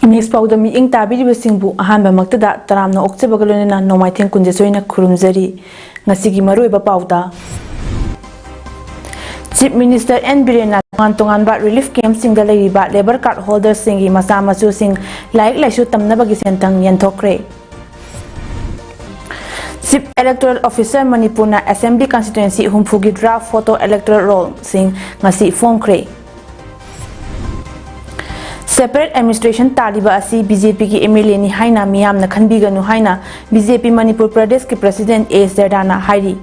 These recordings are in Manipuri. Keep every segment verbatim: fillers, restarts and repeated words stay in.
ꯏꯃꯦꯛꯁ ꯄꯥꯎꯗ ꯃꯤꯠꯌꯦꯡ ꯇꯥꯕꯤꯔꯤꯕꯁꯤꯡꯕꯨ ꯑꯍꯥꯟꯕꯃꯛꯇꯗ ꯇꯔꯥꯝꯅ ꯑꯣꯛꯆꯕꯒ ꯂꯣꯏꯅꯅ ꯅꯣꯡꯃꯥꯏꯊꯦꯝ ꯀꯨꯟꯖꯦꯁꯣꯏꯅ ꯈꯨꯔꯨꯝꯖꯔꯤ꯫ ꯉꯁꯤꯒꯤ ꯃꯔꯨꯑꯣꯏꯕ ꯄꯥꯎꯗ, Chief Minister ꯑꯦꯟ ꯕꯤꯔꯦꯟꯅ ꯇꯣꯉꯥꯟ ꯇꯣꯉꯥꯟꯕ relief camp ꯁꯤꯡꯗ ꯂꯩꯔꯤꯕ labour card holder ꯁꯤꯡꯒꯤ ꯃꯆꯥ ꯃꯁꯨꯁꯤꯡ ꯂꯥꯏꯔꯤꯛ ꯂꯥꯏꯁꯨ ꯇꯝꯅꯕꯒꯤ ꯁꯦꯟꯊꯪ ꯌꯦꯟꯊꯣꯛꯈ꯭ꯔꯦ꯫ Chief Electoral Officer ꯃꯅꯤꯄꯨꯔꯅ Assembly Constituency ꯍꯨꯝꯐꯨꯒꯤ draft photo electoral roll ꯁꯤꯡ ꯉꯁꯤ ꯐꯣꯡꯈ꯭ꯔꯦ꯫ Separate administration ꯇꯥꯔꯤꯕ ꯑꯁꯤ ꯕꯤ ꯖꯦ ꯄꯤꯒꯤ ꯑꯦꯝ ꯑꯦꯜ ꯑꯦꯅꯤ ꯍꯥꯏꯅ ꯃꯤꯌꯥꯝꯅ ꯈꯟꯕꯤꯒꯅꯨ ꯍꯥꯏꯅ ꯕꯤ ꯖꯦ ꯄꯤ ꯃꯅꯤꯄꯨꯔ ꯄ꯭ꯔꯗꯦꯁꯀꯤ president ꯑꯦ ꯖꯔꯗꯥꯅ ꯍꯥꯏꯔꯤ꯫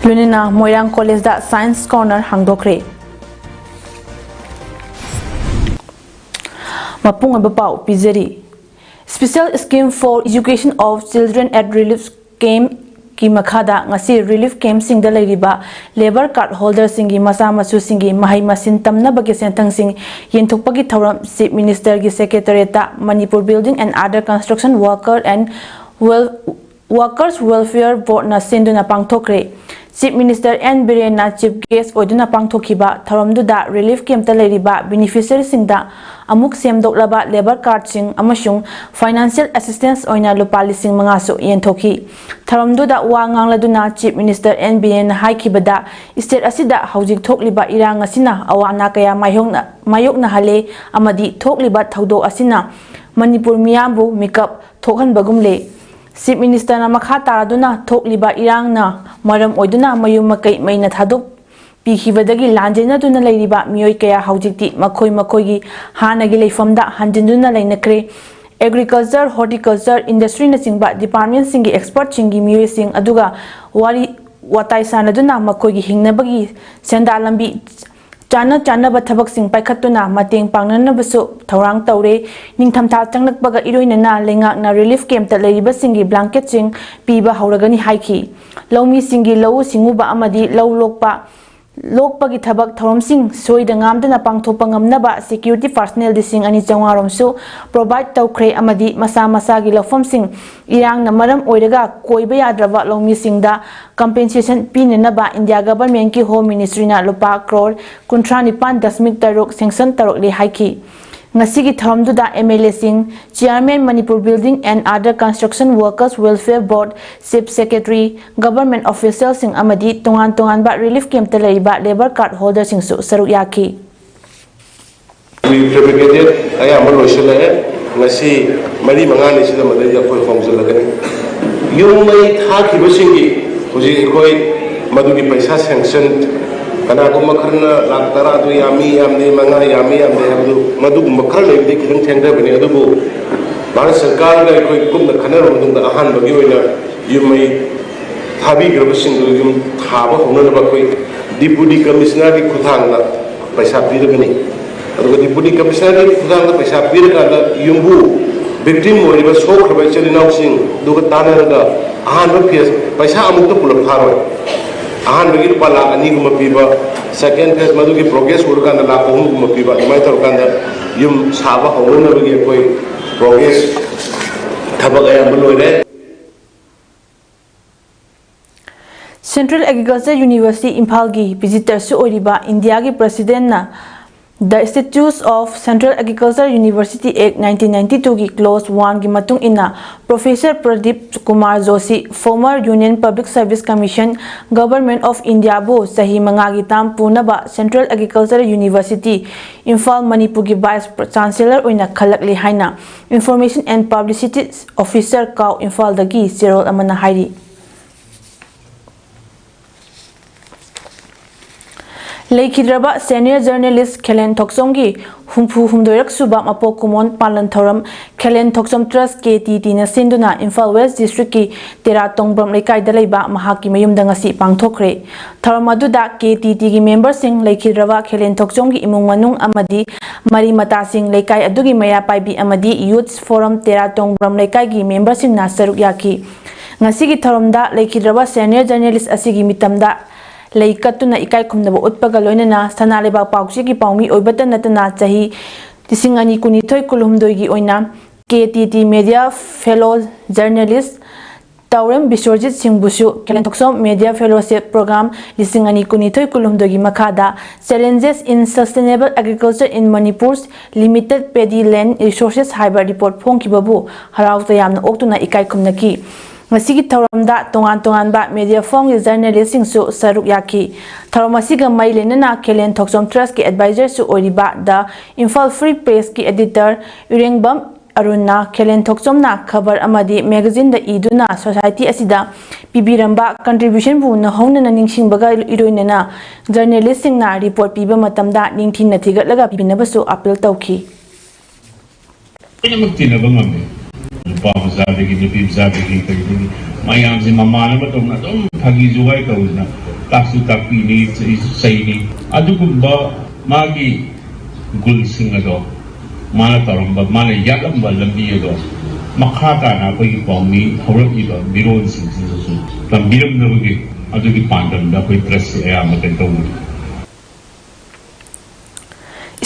ꯂꯣꯏꯅꯅ ꯃꯣꯏꯔꯥꯡ ꯀꯣꯂꯦꯖꯗ Science Corner ꯍꯥꯡꯗꯣꯛꯈ꯭ꯔꯦ꯫ ꯃꯄꯨꯡ ꯑꯣꯏꯕ ꯄꯥꯎ ꯄꯤꯖꯔꯤ꯫ Special Scheme for Education of Children at Relief Camp ꯀꯤ ꯃꯈꯥꯗ ꯉꯁꯤ relief camp ꯁꯤꯡꯗ ꯂꯩꯔꯤꯕ labour card holder ꯁꯤꯡꯒꯤ ꯃꯆꯥ ꯃꯁꯨꯁꯤꯡꯒꯤ ꯃꯍꯩ ꯃꯁꯤꯡ ꯇꯝꯅꯕꯒꯤ ꯁꯦꯟꯊꯪꯁꯤꯡ ꯌꯦꯟꯊꯣꯛꯄꯒꯤ ꯊꯧꯔꯝ Chief Minister ꯒꯤ Secretariat ꯇ Manipur Building and Other Construction Worker and Wel-, Workers Welfare Board ꯅ ꯁꯤꯟꯗꯨꯅ ꯄꯥꯡꯊꯣꯛꯈ꯭ꯔꯦ꯫ Chief Minister ꯑꯦꯟ ꯕꯤꯔꯦꯟꯅ chief guest ꯑꯣꯏꯗꯨꯅ ꯄꯥꯡꯊꯣꯛꯈꯤꯕ ꯊꯧꯔꯝꯗꯨꯗ relief camp ꯇ ꯂꯩꯔꯤꯕ beneficiary ꯁꯤꯡꯗ ꯑꯃꯨꯛ ꯁꯦꯝꯗꯣꯛꯂꯕ labour card ꯁꯤꯡ ꯑꯃꯁꯨꯡ financial assistance ꯑꯣꯏꯅ ꯂꯨꯄꯥ ꯂꯤꯁꯤꯡ ꯃꯉꯥꯁꯨ ꯌꯦꯟꯊꯣꯛꯈꯤ꯫ ꯊꯧꯔꯝꯗꯨꯗ ꯋꯥ ꯉꯥꯡꯂꯗꯨꯅ Chief Minister ꯑꯦꯟ ꯕꯤꯔꯦꯟꯅ ꯍꯥꯏꯈꯤꯕꯗ, state ꯑꯁꯤꯗ ꯍꯧꯖꯤꯛ ꯊꯣꯛꯂꯤꯕ ꯏꯔꯥꯡ ꯑꯁꯤꯅ ꯑꯋꯥ ꯑꯅꯥ ꯀꯌꯥ ꯃꯥꯌꯣꯛꯅ-, ꯃꯥꯌꯣꯛꯅꯍꯜꯂꯦ ꯑꯃꯗꯤ ꯊꯣꯛꯂꯤꯕ ꯊꯧꯗꯣꯛ ꯑꯁꯤꯅ ꯃꯅꯤꯄꯨꯔ ꯃꯤꯌꯥꯝꯕꯨ ꯃꯤꯀꯞ ꯊꯣꯛꯍꯟꯕꯒꯨꯝꯂꯦ꯫ Chief Minister ꯅ ꯃꯈꯥ ꯇꯥꯔꯗꯨꯅ ꯊꯣꯛꯂꯤꯕ ꯏꯔꯥꯡꯅ ꯃꯔꯝ ꯑꯣꯏꯗꯨꯅ ꯃꯌꯨꯝ ꯃꯀꯩ ꯃꯩꯅ ꯊꯥꯗꯣꯛꯄꯤꯈꯤꯕꯗꯒꯤ ꯂꯥꯟꯖꯦꯟꯅꯗꯨꯅ ꯂꯩꯔꯤꯕ ꯃꯤꯑꯣꯏ ꯀꯌꯥ ꯍꯧꯖꯤꯛꯇꯤ ꯃꯈꯣꯏ ꯃꯈꯣꯏꯒꯤ ꯍꯥꯟꯅꯒꯤ ꯂꯩꯐꯝꯗ ꯍꯟꯖꯤꯟꯗꯨꯅ ꯂꯩꯅꯈ꯭ꯔꯦ꯫ ꯑꯦꯒ꯭ꯔꯤꯀꯜꯆꯔ, ꯍꯣꯔꯇꯤꯀꯜꯆꯔ, ꯏꯟꯗꯁꯇ꯭ꯔꯤꯅꯆꯤꯡꯕ ꯗꯤꯄꯥꯔꯠꯃꯦꯟꯁꯤꯡꯒꯤ ꯑꯦꯛꯁꯄꯔꯠꯁꯤꯡꯒꯤ ꯃꯤꯑꯣꯏꯁꯤꯡ ꯑꯗꯨꯒ ꯋꯥꯔꯤ ꯋꯥꯇꯥꯏ ꯁꯥꯟꯅꯗꯨꯅ ꯃꯈꯣꯏꯒꯤ ꯍꯤꯡꯅꯕꯒꯤ ꯁꯦꯟꯗꯥꯟ ꯂꯝꯕꯤ ꯆꯥꯅ ꯆꯥꯅꯕ ꯊꯕꯛꯁꯤꯡ ꯄꯥꯏꯈꯠꯇꯨꯅ ꯃꯇꯦꯡ ꯄꯥꯡꯅꯅꯕꯁꯨ ꯊꯧꯔꯥꯡ ꯇꯧꯔꯦ꯫ ꯅꯤꯡꯊꯝꯊꯥ ꯆꯪꯂꯛꯄꯒ ꯏꯔꯣꯏꯅꯅ ꯂꯩꯉꯥꯛꯅ ꯔꯤꯂꯤꯐ ꯀꯦꯝꯞꯇ ꯂꯩꯔꯤꯕꯁꯤꯡꯒꯤ ꯕ꯭ꯂꯥꯡꯀꯦꯠꯁꯤꯡ ꯄꯤꯕ ꯍꯧꯔꯒꯅꯤ ꯍꯥꯏꯈꯤ꯫ ꯂꯧꯃꯤꯁꯤꯡꯒꯤ ꯂꯧꯎ ꯁꯤꯡꯎꯕ ꯑꯃꯗꯤ ꯂꯧ ꯂꯣꯛꯄ ꯂꯣꯛꯄꯒꯤ ꯊꯕꯛ ꯊꯧꯔꯝꯁꯤꯡ ꯁꯣꯏꯗ ꯉꯥꯝꯗꯅ ꯄꯥꯡꯊꯣꯛꯄ ꯉꯝꯅꯕ ꯁꯦꯀ꯭ꯌꯨꯔꯤꯇꯤ ꯄꯥꯔꯁꯅꯦꯜ ꯂꯤꯁꯤꯡ ꯑꯅꯤ ꯆꯥꯝꯃꯉꯥ ꯔꯣꯝꯁꯨ ꯄ꯭ꯔꯣꯚꯥꯏꯗ ꯇꯧꯈ꯭ꯔꯦ ꯑꯃꯗꯤ ꯃꯁꯥ ꯃꯁꯥꯒꯤ ꯂꯧꯐꯝꯁꯤꯡ ꯏꯔꯥꯡꯅ ꯃꯔꯝ ꯑꯣꯏꯔꯒ ꯀꯣꯏꯕ ꯌꯥꯗ꯭ꯔꯕ ꯂꯧꯃꯤꯁꯤꯡꯗ ꯀꯝꯄꯦꯟꯁꯦꯁꯟ ꯄꯤꯅꯅꯕ ꯏꯟꯗꯤꯌꯥ ꯒꯚꯔꯟꯃꯦꯟꯠꯀꯤ ꯍꯣꯝ ꯃꯤꯅꯤꯁꯇ꯭ꯔꯤꯅ ꯂꯨꯄꯥ ꯀ꯭ꯔꯣꯔ ꯀꯨꯟꯊ꯭ꯔꯥ ꯅꯤꯄꯥꯟ ꯗꯁꯃꯤꯛ ꯇꯔꯨꯛ ꯁꯦꯡꯁꯟ ꯇꯧꯔꯛꯂꯤ ꯍꯥꯏꯈꯤ꯫ ꯉꯁꯤꯒꯤ ꯊꯧꯔꯝꯗꯨꯗ ꯑꯦꯝ ꯑꯦꯜ ꯑꯦꯁꯤꯡ, chairman Manipur building and other construction workers welfare board, chief secretary, government ꯑꯣꯐꯤꯁꯤꯌꯦꯜꯁꯤꯡ ꯑꯃꯗꯤ ꯇꯣꯉꯥꯟ ꯇꯣꯉꯥꯟꯕ ꯔꯤꯂꯤꯐ ꯀꯦꯝꯞꯇ ꯂꯩꯔꯤꯕ ꯂꯦꯕꯔ ꯀꯥꯔꯗ ꯍꯣꯜꯗꯔꯁꯤꯡꯁꯨ ꯁꯔꯨꯛ ꯌꯥꯈꯤ꯫ Prefabricated ꯑꯌꯥꯝꯕ ꯂꯣꯏꯁꯤꯜꯂꯛꯑꯦ꯫ ꯉꯁꯤ ꯃꯔꯤ ꯃꯉꯥꯅꯤꯁꯤꯗ ꯃꯗꯩꯗ ꯑꯩꯈꯣꯏ ꯍꯣꯡꯖꯤꯜꯂꯒꯅꯤ꯫ ꯌꯨꯝ ꯃꯩ ꯊꯥꯈꯤꯕꯁꯤꯡꯒꯤ ꯍꯧꯖꯤꯛ ꯑꯩꯈꯣꯏ ꯃꯗꯨꯒꯤ ꯄꯩꯁꯥ ꯁꯦꯡꯁꯟ, ꯀꯅꯥꯒꯨꯝꯕ ꯈꯔꯅ ꯂꯥꯛ ꯇꯔꯥꯗꯨ ꯌꯥꯝꯃꯤ ꯌꯥꯝꯗꯦ, ꯃꯉꯥ ꯌꯥꯝꯃꯤ ꯌꯥꯝꯗꯦ ꯍꯥꯏꯕꯗꯨ, ꯃꯗꯨꯒꯨꯝꯕ ꯈꯔ ꯂꯩꯕꯗꯤ ꯈꯤꯇꯪ ꯊꯦꯡꯊꯕꯅꯤ꯫ ꯑꯗꯨꯕꯨ ꯚꯥꯔꯠ ꯁꯔꯀꯥꯔꯒ ꯑꯩꯈꯣꯏ ꯀꯨꯞꯅ ꯈꯟꯅꯔꯕ ꯃꯇꯨꯡꯗ ꯑꯍꯥꯟꯕꯒꯤ ꯑꯣꯏꯅ ꯌꯨꯝ ꯃꯩ ꯊꯥꯕꯤꯈ꯭ꯔꯕꯁꯤꯡꯗꯨ ꯌꯨꯝ ꯊꯥꯕ ꯍꯧꯅꯅꯕ ꯑꯩꯈꯣꯏ ꯗꯤꯄꯨꯇꯤ ꯀꯃꯤꯁꯅꯔꯒꯤ ꯈꯨꯠꯊꯥꯡꯗ ꯄꯩꯁꯥ ꯄꯤꯔꯒꯅꯤ꯫ ꯑꯗꯨꯒ ꯗꯤꯄꯨꯇꯤ ꯀꯃꯤꯁꯅꯔꯒꯤ ꯈꯨꯠꯊꯥꯡꯗ ꯄꯩꯁꯥ ꯄꯤꯔꯀꯥꯟꯗ ꯌꯨꯝꯕꯨ ꯚꯤꯛꯇꯤꯝ ꯑꯣꯏꯔꯤꯕ ꯁꯣꯛꯈ꯭ꯔꯕ ꯏꯆꯤꯜ ꯏꯅꯥꯎꯁꯤꯡ ꯑꯗꯨꯒ ꯇꯥꯟꯅꯔꯒ ꯑꯍꯥꯟꯕ ꯐꯦꯁ ꯄꯩꯁꯥ ꯑꯃꯨꯛꯇ ꯄꯨꯂꯞ ꯊꯥꯔꯣꯏ꯫ ꯑꯍꯥꯟꯕꯒꯤ ꯂꯨꯄꯥ ꯂꯥꯈ ꯑꯅꯤꯒꯨꯝꯕ ꯄꯤꯕ, ꯁꯦꯀꯦꯟ ꯐꯦꯁ ꯃꯗꯨꯒꯤ ꯄ꯭ꯔꯣꯒ꯭ꯔꯦꯁ ꯎꯔꯀꯥꯟꯗ ꯂꯥꯈ ꯑꯍꯨꯝꯒꯨꯝꯕ ꯄꯤꯕ, ꯑꯗꯨꯃꯥꯏꯅ ꯇꯧꯔꯀꯥꯟꯗ ꯌꯨꯝ ꯁꯥꯕ ꯍꯧꯅꯅꯕꯒꯤ ꯑꯩꯈꯣꯏ ꯄ꯭ꯔꯣꯒ꯭ꯔꯦꯁ ꯊꯕꯛ ꯑꯌꯥꯝꯕ ꯂꯣꯏꯔꯦ꯫ Central Agriculture University ꯏꯝꯐꯥꯜꯒꯤ ꯚꯤꯖꯤꯇꯔꯁꯨ ꯑꯣꯏꯔꯤꯕ ꯏꯟꯗꯤꯌꯥꯒꯤ ꯄ꯭ꯔꯁꯤꯗꯦꯟꯠꯅ The Institutes of Central Agriculture University Act nineteen ninety-twoꯒꯤ clause oneꯒꯤ ꯃꯇꯨꯡ ꯏꯟꯅ Professor Pradip Kumar Joshi, former Union Public Service Commission, Government of Indiaꯕꯨ ꯆꯍꯤ ꯃꯉꯥꯒꯤ term ꯄꯨꯅꯕ Central Agriculture University, ꯏꯝꯐꯥꯜ, ꯃꯅꯤꯄꯨꯔꯒꯤ Vice Chancellor ꯑꯣꯏꯅ ꯈꯜꯂꯛꯂꯤ ꯍꯥꯏꯅ Information and Publicity Officer, ꯀꯥꯎ, ꯏꯝꯐꯥꯜꯗꯒꯤ ꯆꯦꯔꯣꯜ ꯑꯃꯅ ꯍꯥꯏꯔꯤ꯫ ꯂꯩꯈꯤꯗ꯭ꯔꯕ senior journalist ꯈꯦꯂꯦꯟ ꯊꯣꯛꯆꯣꯝꯒꯤ ꯍꯨꯝꯐꯨ ꯍꯨꯝꯗꯣꯏꯔꯛ ꯁꯨꯕ ꯃꯄꯣꯛ ꯀꯨꯝꯑꯣꯟ ꯄꯥꯂꯟ ꯊꯧꯔꯝ ꯈꯦꯂꯦꯟ ꯊꯣꯛꯆꯣꯝ Trust, K T T ꯅ ꯁꯤꯟꯗꯨꯅ ꯏꯝꯐꯥꯜ West District ꯀꯤ ꯇꯦꯔꯥ ꯇꯣꯡꯕ꯭ꯔꯝ ꯂꯩꯀꯥꯏꯗ ꯂꯩꯕ ꯃꯍꯥꯛꯀꯤ ꯃꯌꯨꯝꯗ ꯉꯁꯤ ꯄꯥꯡꯊꯣꯛꯈ꯭ꯔꯦ꯫ ꯊꯧꯔꯝ ꯑꯗꯨꯗ K T T ꯒꯤ member ꯁꯤꯡ, ꯂꯩꯈꯤꯗ꯭ꯔꯕ ꯈꯦꯂꯦꯟ ꯊꯣꯛꯆꯣꯝꯒꯤ ꯏꯃꯨꯡ ꯃꯅꯨꯡ ꯑꯃꯗꯤ ꯃꯔꯤ ꯃꯇꯥꯁꯤꯡ, ꯂꯩꯀꯥꯏ ꯑꯗꯨꯒꯤ ꯃꯩꯔꯥ ꯄꯥꯏꯕꯤ ꯑꯃꯗꯤ Youth Forum ꯇꯦꯔꯥ ꯇꯣꯡꯕ꯭ꯔꯝ ꯂꯩꯀꯥꯏꯒꯤ member ꯁꯤꯡꯅ ꯁꯔꯨꯛ ꯌꯥꯈꯤ꯫ ꯉꯁꯤꯒꯤ ꯊꯧꯔꯝꯗ ꯂꯩꯈꯤꯗ꯭ꯔꯕ senior journalist ꯑꯁꯤꯒꯤ ꯃꯤꯇꯝꯗ ꯂꯩ ꯀꯠꯇꯨꯅ ꯏꯀꯥꯏ ꯈꯨꯝꯅꯕ ꯎꯠꯄꯒ ꯂꯣꯏꯅꯅ ꯁꯅꯥ ꯂꯩꯕꯥꯛ ꯄꯥꯎꯆꯦꯒꯤ ꯄꯥꯎꯃꯤ ꯑꯣꯏꯕꯇ ꯅꯠꯇꯅ ꯆꯍꯤ ꯂꯤꯁꯤꯡ ꯑꯅꯤ ꯀꯨꯟꯅꯤꯊꯣꯏ ꯀꯨꯟꯍꯨꯝꯗꯣꯏꯒꯤ ꯑꯣꯏꯅ K T T Media Fellow Journalist ꯇꯥꯎꯔꯦꯝ ꯕꯤꯁ꯭ꯋꯔꯖꯤꯠ ꯁꯤꯡꯕꯨꯁꯨ ꯈꯦꯂꯦꯟ ꯊꯣꯛꯆꯣꯝ Media Fellowship Program ꯂꯤꯁꯤꯡ ꯑꯅꯤ ꯀꯨꯟꯅꯤꯊꯣꯏ ꯀꯨꯟꯍꯨꯝꯗꯣꯏꯒꯤ ꯃꯈꯥꯗ Challenges in Sustainable Agriculture in Manipur's Limited Paddy Land Resources ꯍꯥꯏꯕ report ꯐꯣꯡꯈꯤꯕꯕꯨ ꯍꯔꯥꯎ ꯇꯌꯥꯝꯅ ꯑꯣꯛꯇꯨꯅ ꯏꯀꯥꯏ ꯈꯨꯝꯅꯈꯤ꯫ ꯉꯁꯤꯒꯤ ꯊꯧꯔꯝꯗ ꯇꯣꯉꯥꯟ ꯇꯣꯉꯥꯟꯕ media firm ꯒꯤ journalist ꯁꯤꯡꯁꯨ ꯁꯔꯨꯛ ꯌꯥꯈꯤ꯫ ꯊꯧꯔꯝ ꯑꯁꯤꯒ ꯃꯔꯤ ꯂꯩꯅꯅ ꯈꯦꯂꯦꯟ ꯊꯣꯛꯆꯣꯝ Trust ꯀꯤ advisor ꯁꯨ ꯑꯣꯏꯔꯤꯕ The Imphal Free Press ꯀꯤ editor ꯏꯔꯦꯡꯕꯝ ꯑꯔꯨꯟꯅ ꯈꯦꯂꯦꯟ ꯊꯣꯛꯆꯣꯝꯅ ꯈꯕꯔ ꯑꯃꯗꯤ magazine ꯗ ꯏꯗꯨꯅ society ꯑꯁꯤꯗ ꯄꯤꯕꯤꯔꯝꯕ contribution ꯕꯨ ꯅꯧꯍꯧꯅꯅ ꯅꯤꯡꯁꯤꯡꯕꯒ ꯏꯔꯣꯏꯅꯅ journalist ꯁꯤꯡꯅ report ꯄꯤꯕ ꯃꯇꯝꯗ ꯅꯤꯡꯊꯤꯅ ꯊꯤꯒꯠꯂꯒ ꯄꯤꯕꯤꯅꯕꯁꯨ appeal ꯇꯧꯈꯤ꯫ ꯂꯣꯏꯅꯃꯛ ꯇꯤꯟꯅꯕ ꯉꯝꯃꯦ꯫ ꯅꯨꯄꯥ ꯃꯆꯥꯗꯒꯤ, ꯅꯨꯄꯤ ꯃꯆꯥꯗꯒꯤ, ꯀꯔꯤꯗꯒꯤ ꯃꯌꯥꯝꯁꯦ ꯃꯃꯥꯟꯅꯕ ꯇꯧꯅ ꯑꯗꯨꯝ ꯐꯥꯒꯤ ꯖꯨꯒꯥꯏ ꯇꯧꯗꯅ ꯇꯥꯛꯁꯨ ꯇꯥꯛꯄꯤꯅꯤ, ꯆꯩꯁꯨ ꯆꯩꯅꯤ꯫ ꯑꯗꯨꯒꯨꯝꯕ ꯃꯥꯒꯤ ꯒꯨꯜꯁꯤꯡ ꯑꯗꯣ, ꯃꯥꯅ ꯇꯧꯔꯝꯕ, ꯃꯥꯅ ꯌꯥꯠꯂꯝꯕ ꯂꯝꯕꯤ ꯑꯗꯣ ꯃꯈꯥ ꯇꯥꯅ ꯑꯩꯈꯣꯏꯒꯤ ꯄꯥꯎꯃꯤ ꯍꯧꯔꯛꯂꯤꯕ ꯃꯤꯔꯣꯜꯁꯤꯡꯁꯤꯗꯁꯨ ꯇꯝꯕꯤꯔꯝꯅꯕꯒꯤ ꯑꯗꯨꯒꯤ ꯄꯥꯟꯗꯝꯗ ꯑꯩꯈꯣꯏ Trust ꯁꯦ ꯑꯌꯥꯝꯕ ꯀꯩꯅꯣ ꯇꯧꯕꯅꯤ꯫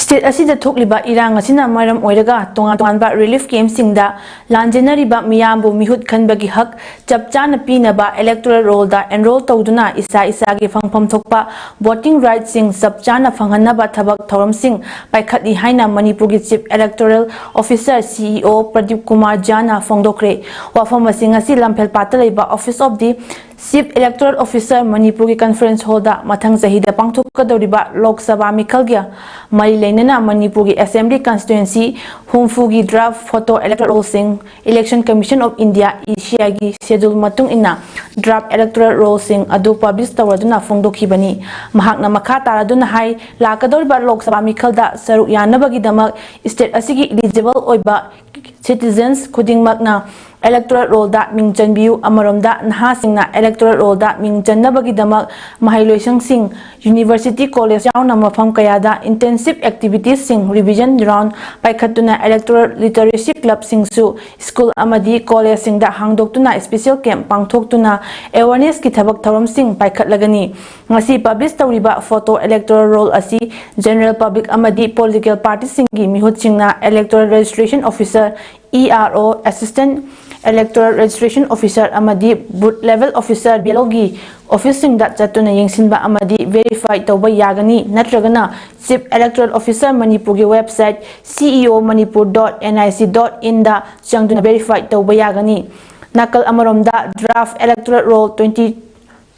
State ꯑꯁꯤꯗ ꯊꯣꯛꯂꯤꯕ ꯏꯔꯥꯡ ꯑꯁꯤꯅ ꯃꯔꯝ ꯑꯣꯏꯔꯒ ꯇꯣꯉꯥꯟ ꯇꯣꯉꯥꯟꯕ relief camp ꯁꯤꯡꯗ ꯂꯥꯟꯖꯦꯟꯅꯔꯤꯕ ꯃꯤꯌꯥꯝꯕꯨ ꯃꯤꯍꯨꯠ ꯈꯟꯕꯒꯤ ꯍꯛ ꯆꯞ ꯆꯥꯅ ꯄꯤꯅꯕ electoral roll ꯗ enroll ꯇꯧꯗꯨꯅ ꯏꯁꯥ ꯏꯁꯥꯒꯤ ꯐꯪꯐꯝ ꯊꯣꯛꯄ voting right ꯁꯤꯡ ꯆꯞ ꯆꯥꯅ ꯐꯪꯍꯟꯅꯕ ꯊꯕꯛ ꯊꯧꯔꯝꯁꯤꯡ ꯄꯥꯏꯈꯠꯂꯤ ꯍꯥꯏꯅ ꯃꯅꯤꯄꯨꯔꯒꯤ Chief Electoral Officer, C E O, Pradeep Kumar ꯖꯥꯅ ꯐꯣꯡꯗꯣꯛꯈ꯭ꯔꯦ꯫ ꯋꯥꯐꯝ ꯑꯁꯤ ꯉꯁꯤ ꯂꯝꯐꯦꯜꯄꯥꯠꯇ ꯂꯩꯕ Office of the Chief Electoral Officer ꯃꯅꯤꯄꯨꯔꯒꯤ conference hall ꯗ ꯃꯊꯪ ꯆꯍꯤꯗ ꯄꯥꯡꯊꯣꯛꯀꯗꯧꯔꯤꯕ ꯂꯣꯛ ꯁꯚꯥ ꯃꯤꯈꯜꯒ ꯃꯔꯤ ꯂꯩꯅꯅ ꯃꯅꯤꯄꯨꯔꯒꯤ Assembly Constituency ꯍꯨꯝꯐꯨꯒꯤ draft photo electoral roll ꯁꯤꯡ Election Commission of India, E C I ꯒꯤ schedule ꯃꯇꯨꯡ ꯏꯟꯅ draft electoral rollꯁꯤꯡ ꯑꯗꯨ publish ꯇꯧꯔꯗꯨꯅ ꯐꯣꯡꯗꯣꯛꯈꯤꯕꯅꯤ꯫ ꯃꯍꯥꯛꯅ ꯃꯈꯥ ꯇꯥꯔꯗꯨꯅ ꯍꯥꯏ, ꯂꯥꯛꯀꯗꯧꯔꯤꯕ ꯂꯣꯛ ꯁꯚꯥ ꯃꯤꯈꯜꯗ ꯁꯔꯨꯛ ꯌꯥꯅꯕꯒꯤꯗꯃꯛ state ꯑꯁꯤꯒꯤ eligible ꯑꯣꯏꯕ citizens ꯈꯨꯗꯤꯡꯃꯛꯅ electoral rollꯗ ꯃꯤꯡ ꯆꯟꯕꯤꯌꯨ꯫ ꯑꯃꯔꯣꯝꯗ, ꯅꯍꯥꯁꯤꯡꯅ electoral rollꯗ ꯃꯤꯡ ꯆꯟꯅꯕꯒꯤꯗꯃꯛ ꯃꯍꯩꯂꯣꯏꯁꯪꯁꯤꯡ, university, college ꯌꯥꯎꯅ ꯃꯐꯝ ꯀꯌꯥꯗ intensive activitiesꯁꯤꯡ, revision round ꯄꯥꯏꯈꯠꯇꯨꯅ electoral literacy clubꯁꯤꯡꯁꯨ school ꯑꯃꯗꯤ collegeꯁꯤꯡꯗ ꯍꯥꯡꯗꯣꯛꯇꯨꯅ special camp ꯄꯥꯡꯊꯣꯛꯇꯨꯅ awarenessꯀꯤ ꯊꯕꯛ ꯊꯧꯔꯝꯁꯤꯡ ꯄꯥꯏꯈꯠꯂꯒꯅꯤ꯫ ꯉꯁꯤ publish ꯇꯧꯔꯤꯕ photo electoral roll ꯑꯁꯤ general public ꯑꯃꯗꯤ political partyꯁꯤꯡꯒꯤ ꯃꯤꯍꯨꯠꯁꯤꯡꯅ electoral registration officer, E R O, assistant electoral registration officer ꯑꯃꯗꯤ booth level officer, B L Oꯒꯤ officeꯁꯤꯡꯗ ꯆꯠꯇꯨꯅ ꯌꯦꯡꯁꯤꯟꯕ ꯑꯃꯗꯤ verify ꯇꯧꯕ ꯌꯥꯒꯅꯤ, ꯅꯠꯇ꯭ꯔꯒꯅ Chief Electoral Officer ꯃꯅꯤꯄꯨꯔꯒꯤ website C E O manipur dot N I C dot inꯗ ꯆꯪꯗꯨꯅ verify ꯇꯧꯕ ꯌꯥꯒꯅꯤ꯫ ꯅꯥꯀꯜ ꯑꯃꯔꯣꯝꯗ, draft electoral roll twenty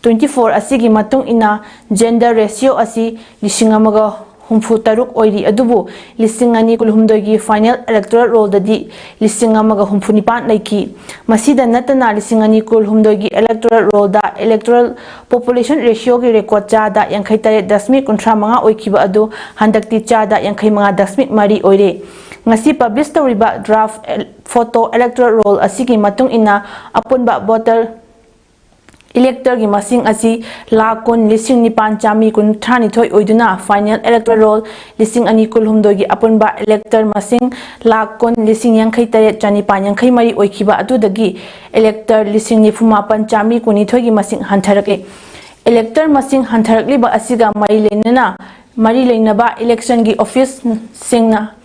twenty four ꯑꯁꯤꯒꯤ ꯃꯇꯨꯡ ꯏꯟꯅ gender ratio ꯑꯁꯤ ꯂꯤꯁꯤꯡ ꯑꯃꯒ ꯍꯨꯝꯐꯨ ꯇꯔꯨꯛ ꯑꯣꯏꯔꯤ, ꯑꯗꯨꯕꯨ ꯂꯤꯁꯤꯡ ꯑꯅꯤ ꯀꯨꯟꯍꯨꯝꯗꯣꯏꯒꯤ final electoral rollꯗꯗꯤ ꯂꯤꯁꯤꯡ ꯑꯃꯒ ꯍꯨꯝꯐꯨ ꯅꯤꯄꯥꯟ ꯂꯩꯈꯤ꯫ ꯃꯁꯤꯗ ꯅꯠꯇꯅ, ꯂꯤꯁꯤꯡ ꯑꯅꯤ ꯀꯨꯟꯍꯨꯝꯗꯣꯏꯒꯤ electoral rollꯗ electoral population ratioꯒꯤ record ꯆꯥꯗ ꯌꯥꯡꯈꯩ ꯇꯔꯦꯠ ꯗꯁꯃꯤꯛ ꯀꯨꯟꯊ꯭ꯔꯥ ꯃꯉꯥ ꯑꯣꯏꯈꯤꯕ ꯑꯗꯨ ꯍꯟꯗꯛꯇꯤ ꯆꯥꯗ ꯌꯥꯡꯈꯩ ꯃꯉꯥ ꯗꯁꯃꯤꯛ ꯃꯔꯤ ꯑꯣꯏꯔꯦ꯫ ꯉꯁꯤ publish ꯇꯧꯔꯤꯕ draft photo electoral roll ꯑꯁꯤꯒꯤ ꯃꯇꯨꯡ ꯏꯟꯅ, ꯑꯄꯨꯟꯕ voter electorꯒꯤ ꯃꯁꯤꯡ ꯑꯁꯤ ꯂꯥꯈ ꯀꯨꯟ ꯂꯤꯁꯤꯡ ꯅꯤꯄꯥꯟ ꯆꯥꯃꯔꯤ ꯀꯨꯟꯊ꯭ꯔꯥ ꯅꯤꯊꯣꯏ ꯑꯣꯏꯗꯨꯅ, final electoral roll ꯂꯤꯁꯤꯡ ꯑꯅꯤ ꯀꯨꯟꯍꯨꯝꯗꯣꯏꯒꯤ ꯑꯄꯨꯟꯕ elector ꯃꯁꯤꯡ ꯂꯥꯈ ꯀꯨꯟ ꯂꯤꯁꯤꯡ ꯌꯥꯡꯈꯩ ꯇꯔꯦꯠ ꯆꯥꯅꯤꯄꯥꯟ ꯌꯥꯡꯈꯩ ꯃꯔꯤ ꯑꯣꯏꯈꯤꯕ ꯑꯗꯨꯗꯒꯤ elector ꯂꯤꯁꯤꯡ ꯅꯤꯐꯨ ꯃꯥꯄꯟ ꯆꯥꯃꯔꯤ ꯀꯨꯟꯅꯤꯊꯣꯏꯒꯤ ꯃꯁꯤꯡ ꯍꯟꯊꯔꯛꯂꯦ꯫ Elector ꯃꯁꯤꯡ ꯍꯟꯊꯔꯛꯂꯤꯕ ꯑꯁꯤꯒ ꯃꯔꯤ ꯂꯩꯅꯅ, ꯃꯔꯤ ꯂꯩꯅꯕ electionꯒꯤ officeꯁꯤꯡꯅ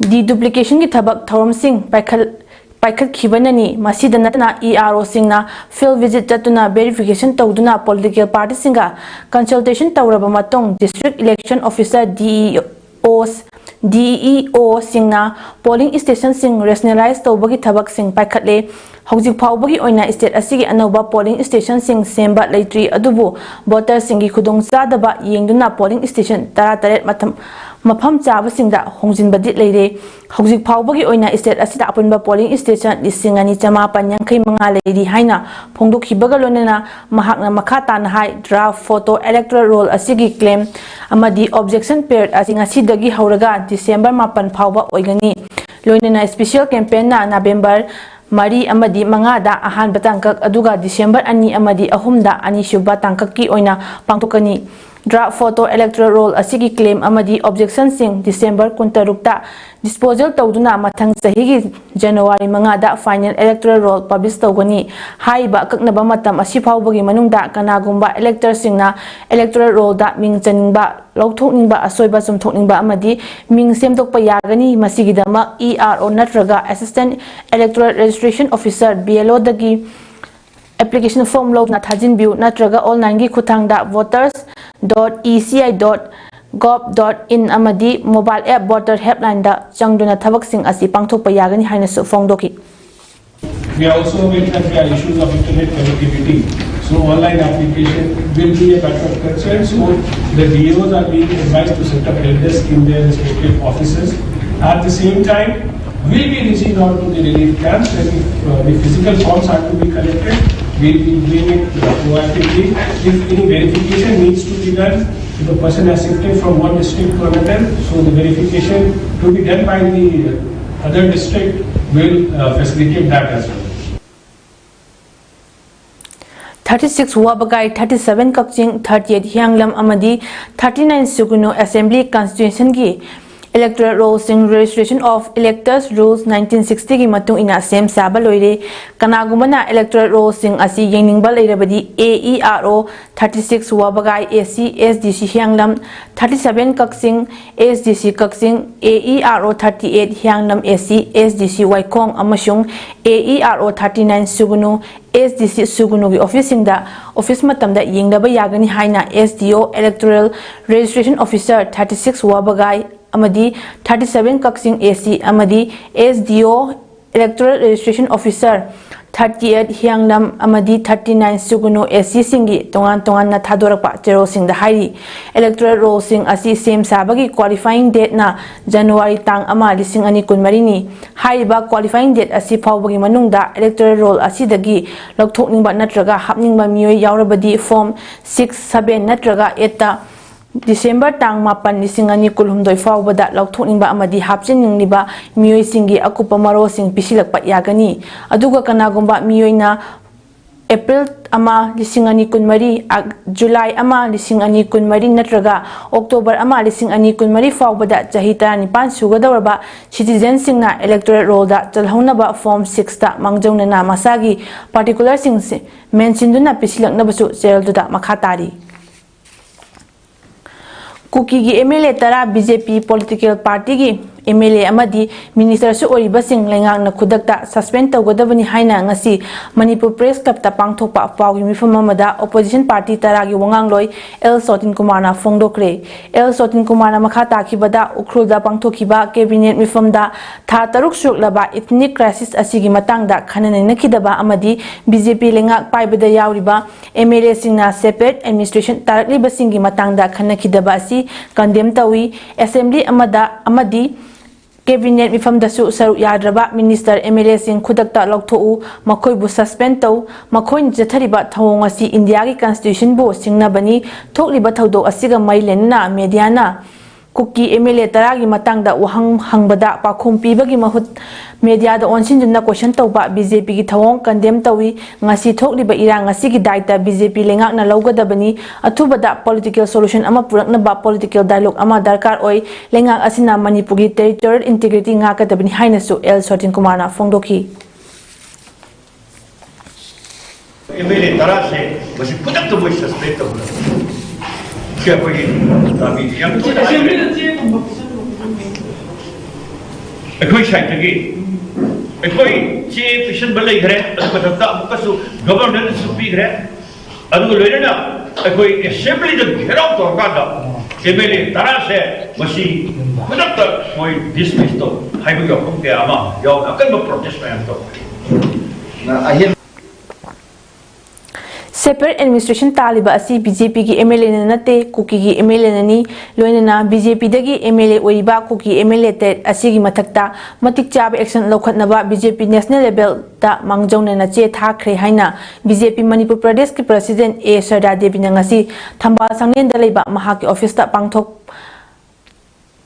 deduplicationꯒꯤ ꯊꯕꯛ ꯊꯧꯔꯝꯁꯤꯡ ꯄꯥꯏꯈꯠ-, ꯄꯥꯏꯈꯠꯈꯤꯕꯅꯅꯤ꯫ ꯃꯁꯤꯗ ꯅꯠꯇꯅ, E R Oꯁꯤꯡꯅ field visit ꯆꯠꯇꯨꯅ verification ꯇꯧꯗꯨꯅ political partyꯁꯤꯡꯒ consultation ꯇꯧꯔꯕ ꯃꯇꯨꯡ, district election officer, D E Os, D E Oꯁꯤꯡꯅ polling stationꯁꯤꯡ rationalize ꯇꯧꯕꯒꯤ ꯊꯕꯛꯁꯤꯡ ꯄꯥꯏꯈꯠꯂꯦ꯫ ꯍꯧꯖꯤꯛ ꯐꯥꯎꯕꯒꯤ ꯑꯣꯏꯅ state ꯑꯁꯤꯒꯤ ꯑꯅꯧꯕ polling stationꯁꯤꯡ ꯁꯦꯝꯕ ꯂꯩꯇ꯭ꯔꯤ, ꯑꯗꯨꯕꯨ voterꯁꯤꯡꯒꯤ ꯈꯨꯗꯣꯡꯆꯥꯗꯕ ꯌꯦꯡꯗꯨꯅ polling station ꯇꯔꯥꯇꯔꯦꯠ ꯃꯊꯝ-, ꯃꯐꯝ ꯆꯥꯕꯁꯤꯡꯗ ꯍꯣꯡꯖꯤꯟꯕꯗꯤ ꯂꯩꯔꯦ꯫ ꯍꯧꯖꯤꯛ ꯐꯥꯎꯕꯒꯤ ꯑꯣꯏꯅ state ꯑꯁꯤꯗ ꯑꯄꯨꯟꯕ polling station ꯂꯤꯁꯤꯡ ꯑꯅꯤ ꯆꯃꯥꯄꯟ ꯌꯥꯡꯈꯩ ꯃꯉꯥ ꯂꯩꯔꯤ ꯍꯥꯏꯅ ꯐꯣꯡꯗꯣꯛꯈꯤꯕꯒ ꯂꯣꯏꯅꯅ ꯃꯍꯥꯛꯅ ꯃꯈꯥ ꯇꯥꯅ ꯍꯥꯏ, draft photo electoral roll ꯑꯁꯤꯒꯤ claim ꯑꯃꯗꯤ objection period ꯑꯁꯤ ꯉꯁꯤꯗꯒꯤ ꯍꯧꯔꯒ December ꯃꯥꯄꯟ ꯐꯥꯎꯕ ꯑꯣꯏꯒꯅꯤ꯫ ꯂꯣꯏꯅꯅ special campaignꯅ November ꯃꯔꯤ ꯑꯃꯗꯤ ꯃꯉꯥꯗ ꯑꯍꯥꯟꯕ ꯇꯥꯡꯀꯛ, ꯑꯗꯨꯒ December ꯑꯅꯤ ꯑꯃꯗꯤ ꯑꯍꯨꯝꯗ ꯑꯅꯤꯁꯨꯕ ꯇꯥꯡꯀꯛꯀꯤ ꯑꯣꯏꯅ ꯄꯥꯡꯊꯣꯛꯀꯅꯤ꯫ Draft photo electoral roll ꯑꯁꯤꯒꯤ claim ꯑꯃꯗꯤ objectionꯁꯤꯡ December ꯀꯨꯟꯇꯔꯨꯛꯇ disposal ꯇꯧꯗꯨꯅ ꯃꯊꯪ ꯆꯍꯤꯒꯤ January ꯃꯉꯥꯗ final electoral roll publish ꯇꯧꯒꯅꯤ꯫ ꯍꯥꯏꯔꯤꯕ ꯑꯀꯛꯅꯕ ꯃꯇꯝ ꯑꯁꯤ ꯐꯥꯎꯕꯒꯤ ꯃꯅꯨꯡꯗ ꯀꯅꯥꯒꯨꯝꯕ electorꯁꯤꯡꯅ electoral rollꯗ ꯃꯤꯡ ꯆꯟꯅꯤꯡꯕ, ꯂꯧꯊꯣꯛꯅꯤꯡꯕ, ꯑꯁꯣꯏꯕ ꯆꯨꯝꯊꯣꯛꯅꯤꯡꯕ ꯑꯃꯗꯤ ꯃꯤꯡ ꯁꯦꯝꯗꯣꯛꯄ ꯌꯥꯒꯅꯤ꯫ ꯃꯁꯤꯒꯤꯗꯃꯛ E R O ꯅꯠꯇ꯭ꯔꯒ Assistant Electoral Registration Officer, B L Oꯗꯒꯤ application form ꯂꯧꯗꯨꯅ ꯊꯥꯖꯤꯟꯕꯤꯌꯨ, ꯅꯠꯇ꯭ꯔꯒ onlineꯒꯤ ꯈꯨꯠꯊꯥꯡꯗ voters dot E C I dot gov dot in ꯑꯃꯗꯤ mobile app Voter Helpline ꯗ ꯆꯪꯗꯨꯅ ꯊꯕꯛꯁꯤꯡ ꯑꯁꯤ ꯄꯥꯡꯊꯣꯛꯄ ꯌꯥꯒꯅꯤ ꯍꯥꯏꯅꯁꯨ ꯐꯣꯡꯗꯣꯛꯈꯤ꯫ We are also aware that there are issues of internet connectivity. So online application will be a matter of concern. So the D Os are being advised to set up help desk in their respective offices. At the same time, we'll be reaching out to the relief camps, and if uh, the physical forms are to be collected, we'll be doing it uh, proactively. If any verification needs to be done, the person has shifted from one district to another, so the verification to be done by the other district will uh, facilitate that as well. Thirty six Wabagai, thirty seven Kakching, thirty eight Hianglam ꯑꯃꯗꯤ thirty nine Sugnu Assembly Constitution ꯒꯤ electoral roll ꯁꯤꯡ Registration of Electors Rules nineteen sixty ꯒꯤ ꯃꯇꯨꯡ ꯏꯟꯅ ꯁꯦꯝ ꯁꯥꯕ ꯂꯣꯏꯔꯦ꯫ ꯀꯅꯥꯒꯨꯝꯕꯅ electoral roll ꯁꯤꯡ ꯑꯁꯤ ꯌꯦꯡꯅꯤꯡꯕ ꯂꯩꯔꯕꯗꯤ, A E R O thirty six Wabagai, A C S D C Hianglam, thirty seven Kakching, S D C Kakching, A E R O thirty eight Hianglam, A C S D C Waikhong ꯑꯃꯁꯨꯡ A E R O thirty nine Sugnu, S D C Sugnu ꯒꯤ office ꯁꯤꯡꯗ office ꯃꯇꯝꯗ ꯌꯦꯡꯅꯕ ꯌꯥꯒꯅꯤ ꯍꯥꯏꯅ S D O Electoral Registration Officer thirty six Wabagai ꯑꯃꯗꯤ thirty seven Kakching A C ꯑꯃꯗꯤ S D O Electoral Registration Officer thirty eight ꯍꯤꯌꯥꯡꯅꯝ ꯑꯃꯗꯤ ꯊꯥꯔꯇꯤ ꯅꯥꯏꯟ ꯁꯨꯒꯨꯅꯨ ꯑꯦꯁ ꯁꯤꯁꯤꯡꯒꯤ ꯇꯣꯉꯥꯟ ꯇꯣꯉꯥꯟꯅ ꯊꯥꯗꯣꯔꯛꯄ ꯆꯦꯔꯣꯜꯁꯤꯡꯗ ꯍꯥꯏꯔꯤ꯫ Electoral rollꯁꯤꯡ ꯑꯁꯤ ꯁꯦꯝ ꯁꯥꯕꯒꯤ qualifying dateꯅ ꯖꯅꯋꯥꯔꯤ ꯇꯥꯡ ꯑꯃ, ꯂꯤꯁꯤꯡ ꯑꯅꯤ ꯀꯨꯟꯃꯔꯤꯅꯤ꯫ ꯍꯥꯏꯔꯤꯕ qualifying date ꯑꯁꯤ ꯐꯥꯎꯕꯒꯤ ꯃꯅꯨꯡꯗ electoral roll ꯑꯁꯤꯗꯒꯤ ꯂꯧꯊꯣꯛꯅꯤꯡꯕ ꯅꯠꯇ꯭ꯔꯒ ꯍꯥꯞꯅꯤꯡꯕ ꯃꯤꯑꯣꯏ ꯌꯥꯎꯔꯕꯗꯤ form six, seven ꯅꯠꯇ꯭ꯔꯒ eightꯇ December ꯇꯥꯡ ꯃꯥꯄꯟ, ꯂꯤꯁꯤꯡ ꯑꯅꯤ ꯀꯨꯟꯍꯨꯝꯗꯣꯏ ꯐꯥꯎꯕꯗ ꯂꯧꯊꯣꯛꯅꯤꯡꯕ ꯑꯃꯗꯤ ꯍꯥꯞꯆꯤꯟꯅꯤꯡꯂꯤꯕ ꯃꯤꯑꯣꯏꯁꯤꯡꯒꯤ ꯑꯀꯨꯞꯄ ꯃꯔꯣꯜꯁꯤꯡ ꯄꯤꯁꯤꯜꯂꯛꯄ ꯌꯥꯒꯅꯤ꯫ ꯑꯗꯨꯒ ꯀꯅꯥꯒꯨꯝꯕ ꯃꯤꯑꯣꯏꯅ April ꯑꯃ, ꯂꯤꯁꯤꯡ ꯑꯅꯤ ꯀꯨꯟꯃꯔꯤ, ꯑꯛ-, July ꯑꯃ, ꯂꯤꯁꯤꯡ ꯑꯅꯤ ꯀꯨꯟꯃꯔꯤ ꯅꯠꯇ꯭ꯔꯒ October ꯑꯃ, ꯂꯤꯁꯤꯡ ꯑꯅꯤ ꯀꯨꯟꯃꯔꯤ ꯐꯥꯎꯕꯗ ꯆꯍꯤ ꯇꯔꯥꯅꯤꯄꯥꯟ ꯁꯨꯒꯗꯧꯔꯕ citizenꯁꯤꯡꯅ electoral rollꯗ ꯆꯜꯍꯧꯅꯕ form sixꯇ ꯃꯥꯡꯖꯧꯅꯅ ꯃꯁꯥꯒꯤ particularꯁꯤꯡ ꯁꯤ-, ꯃꯦꯟꯁꯤꯟꯗꯨꯅ ꯄꯤꯁꯤꯜꯂꯛꯅꯕꯁꯨ ꯆꯦꯔꯣꯜꯗꯨꯗ ꯃꯈꯥ ꯇꯥꯔꯤ꯫ ꯀꯨꯀꯤꯒꯤ ꯑꯦꯝ ꯑꯦꯜ ꯑꯦ ꯇꯔꯥ ꯕꯤ ꯖꯦ ꯄꯤ political partyꯒꯤ ꯑꯦꯝ ꯑꯦꯜ ꯑꯦ ꯑꯃꯗꯤ ministerꯁꯨ ꯑꯣꯏꯔꯤꯕꯁꯤꯡ ꯂꯩꯉꯥꯛꯅ ꯈꯨꯗꯛꯇ suspend ꯇꯧꯒꯗꯕꯅꯤ ꯍꯥꯏꯅ ꯉꯁꯤ ꯃꯅꯤꯄꯨꯔ Press Clubꯇ ꯄꯥꯡꯊꯣꯛꯄ ꯄꯥꯎꯒꯤ ꯃꯤꯐꯝ ꯑꯃꯗ opposition party ꯇꯔꯥꯒꯤ ꯋꯥꯉꯥꯡꯂꯣꯏ ꯑꯦꯜ ꯁꯣꯇꯤꯟ ꯀꯨꯃꯥꯔꯅ ꯐꯣꯡꯗꯣꯛꯈ꯭ꯔꯦ꯫ ꯑꯦꯜ ꯁꯣꯇꯤꯟ ꯀꯨꯃꯥꯔꯅ ꯃꯈꯥ ꯇꯥꯈꯤꯕꯗ, ꯎꯈ꯭ꯔꯨꯜꯗ ꯄꯥꯡꯊꯣꯛꯈꯤꯕ cabinet ꯃꯤꯐꯝꯗ ꯊꯥ ꯇꯔꯨꯛ ꯁꯨꯔꯛꯂꯕ ethnic crisis ꯑꯁꯤꯒꯤ ꯃꯇꯥꯡꯗ ꯈꯟꯅ ꯅꯩꯅꯈꯤꯗꯕ ꯑꯃꯗꯤ ꯕꯤ ꯖꯦ ꯄꯤ ꯂꯩꯉꯥꯛ ꯄꯥꯏꯕꯗ ꯌꯥꯎꯔꯤꯕ ꯑꯦꯝ ꯑꯦꯜ ꯑꯦꯁꯤꯡꯅ separate administration ꯇꯥꯔꯛꯂꯤꯕꯁꯤꯡꯒꯤ ꯃꯇꯥꯡꯗ ꯈꯟꯅꯈꯤꯗꯕ ꯑꯁꯤ condemn ꯇꯧꯏ꯫ Assembly ꯑꯃꯗ ꯑꯃꯗꯤ cabinet ꯃꯤꯐꯝꯗꯁꯨ ꯁꯔꯨꯛ ꯌꯥꯗ꯭ꯔꯕ minister, ꯑꯦꯝ ꯑꯦꯜ ꯑꯦꯁꯤꯡ ꯈꯨꯗꯛꯇ ꯂꯧꯊꯣꯛꯎ, ꯃꯈꯣꯏꯕꯨ suspend ꯇꯧ꯫ ꯃꯈꯣꯏꯅ ꯆꯠꯊꯔꯤꯕ ꯊꯧꯑꯣꯡ ꯑꯁꯤ ꯏꯟꯗꯤꯌꯥꯒꯤ constitutionꯕꯨ ꯁꯤꯡꯅꯕꯅꯤ꯫ ꯊꯣꯛꯂꯤꯕ ꯊꯧꯗꯣꯛ ꯑꯁꯤꯒ ꯃꯔꯤ ꯂꯩꯅꯅ mediaꯅ ꯀꯨꯀꯤ ꯑꯦꯝ ꯑꯦꯜ ꯑꯦ ꯇꯔꯥꯒꯤ ꯃꯇꯥꯡꯗ ꯋꯥꯍꯪ ꯍꯪꯕꯗ ꯄꯥꯎꯈꯨꯝ ꯄꯤꯕꯒꯤ ꯃꯍꯨꯠ mediaꯗ ꯑꯣꯟꯁꯤꯟꯗꯨꯅ question ꯇꯧꯕ ꯕꯤ ꯖꯦ ꯄꯤꯒꯤ ꯊꯧꯑꯣꯡ condemn ꯇꯧꯏ꯫ ꯉꯁꯤ ꯊꯣꯛꯂꯤꯕ ꯏꯔꯥꯡ ꯑꯁꯤꯒꯤ ꯗꯥꯏꯇ ꯕꯤ ꯖꯦ ꯄꯤ ꯂꯩꯉꯥꯛꯅ ꯂꯧꯒꯗꯕꯅꯤ꯫ ꯑꯊꯨꯕꯗ political solution ꯑꯃ ꯄꯨꯔꯛꯅꯕ political dialogue ꯑꯃ ꯗꯔꯀꯥꯔ ꯑꯣꯏ꯫ ꯂꯩꯉꯥꯛ ꯑꯁꯤꯅ ꯃꯅꯤꯄꯨꯔꯒꯤ territorial integrity ꯉꯥꯛꯀꯗꯕꯅꯤ ꯍꯥꯏꯅꯁꯨ ꯑꯦꯜ ꯁꯣꯇꯤꯟ ꯀꯨꯃꯥꯔꯅ ꯐꯣꯡꯗꯣꯛꯈꯤ꯫ ꯑꯦꯝ ꯑꯦꯜ ꯑꯦ ꯇꯔꯥꯁꯦ ꯃꯁꯤ ꯈꯨꯗꯛꯇ ꯃꯣꯏ suspend ꯇꯧꯒꯗꯕꯅꯤ꯫ ꯁꯤ ꯑꯩꯈꯣꯏꯒꯤ ꯂꯥꯟꯃꯤꯁꯤ ꯌꯥꯝ ꯊꯨꯅ ꯍꯥꯏꯈ꯭ꯔꯦ꯫ ꯑꯩꯈꯣꯏ sideꯇꯒꯤ ꯑꯩꯈꯣꯏ ꯆꯦ ꯄꯤꯁꯤꯟꯕ ꯂꯩꯈ꯭ꯔꯦ, ꯑꯗꯨ ꯃꯊꯛꯇ ꯑꯃꯨꯛꯀꯁꯨ governorꯗꯁꯨ ꯄꯤꯈ꯭ꯔꯦ, ꯑꯗꯨꯒ ꯂꯣꯏꯅꯅ ꯑꯩꯈꯣꯏ assemblyꯗ ꯘꯦꯔꯥꯎ ꯇꯧꯔꯀꯥꯟꯗ ꯑꯦꯝ ꯑꯦꯜ ꯑꯦ ꯇꯔꯥꯁꯦ ꯃꯁꯤ ꯈꯨꯗꯛꯇ ꯃꯣꯏ dismiss ꯇꯧ ꯍꯥꯏꯕꯒꯤ ꯋꯥꯐꯝ ꯀꯌꯥ ꯑꯃ ꯌꯥꯎꯅ ꯑꯀꯟꯕ protest ꯃꯌꯥꯝ ꯇꯧꯈ꯭ꯔꯦ꯫ ꯑꯍꯦꯟ Separate administration ꯇꯥꯜꯂꯤꯕ ꯑꯁꯤ BJPꯒꯤ MLAꯅ ꯅꯠꯇꯦ, ꯀꯨꯀꯤꯒꯤ MLAꯅꯅꯤ꯫ ꯂꯣꯏꯅꯅ BJPꯗꯒꯤ MLA ꯑꯣꯏꯔꯤꯕ ꯀꯨꯀꯤ MLA ꯇꯔꯦꯠ ꯑꯁꯤꯒꯤ ꯃꯊꯛꯇ ꯃꯇꯤꯛ ꯆꯥꯕ action ꯂꯧꯈꯠꯅꯕ BJP national levelꯗ ꯃꯥꯡꯖꯧꯅꯅ ꯆꯦ ꯊꯥꯈ꯭ꯔꯦ ꯍꯥꯏꯅ BJP ꯃꯅꯤꯄꯨꯔ ꯄ꯭ꯔꯗꯦꯁꯀꯤ president ꯑꯦ ꯁꯔꯗꯥ ꯗꯦꯕꯤꯅ ꯉꯁꯤ ꯊꯝꯕꯥꯜ ꯁꯪꯂꯦꯟꯗ ꯂꯩꯕ ꯃꯍꯥꯛꯀꯤ officeꯇ ꯄꯥꯡꯊꯣꯛ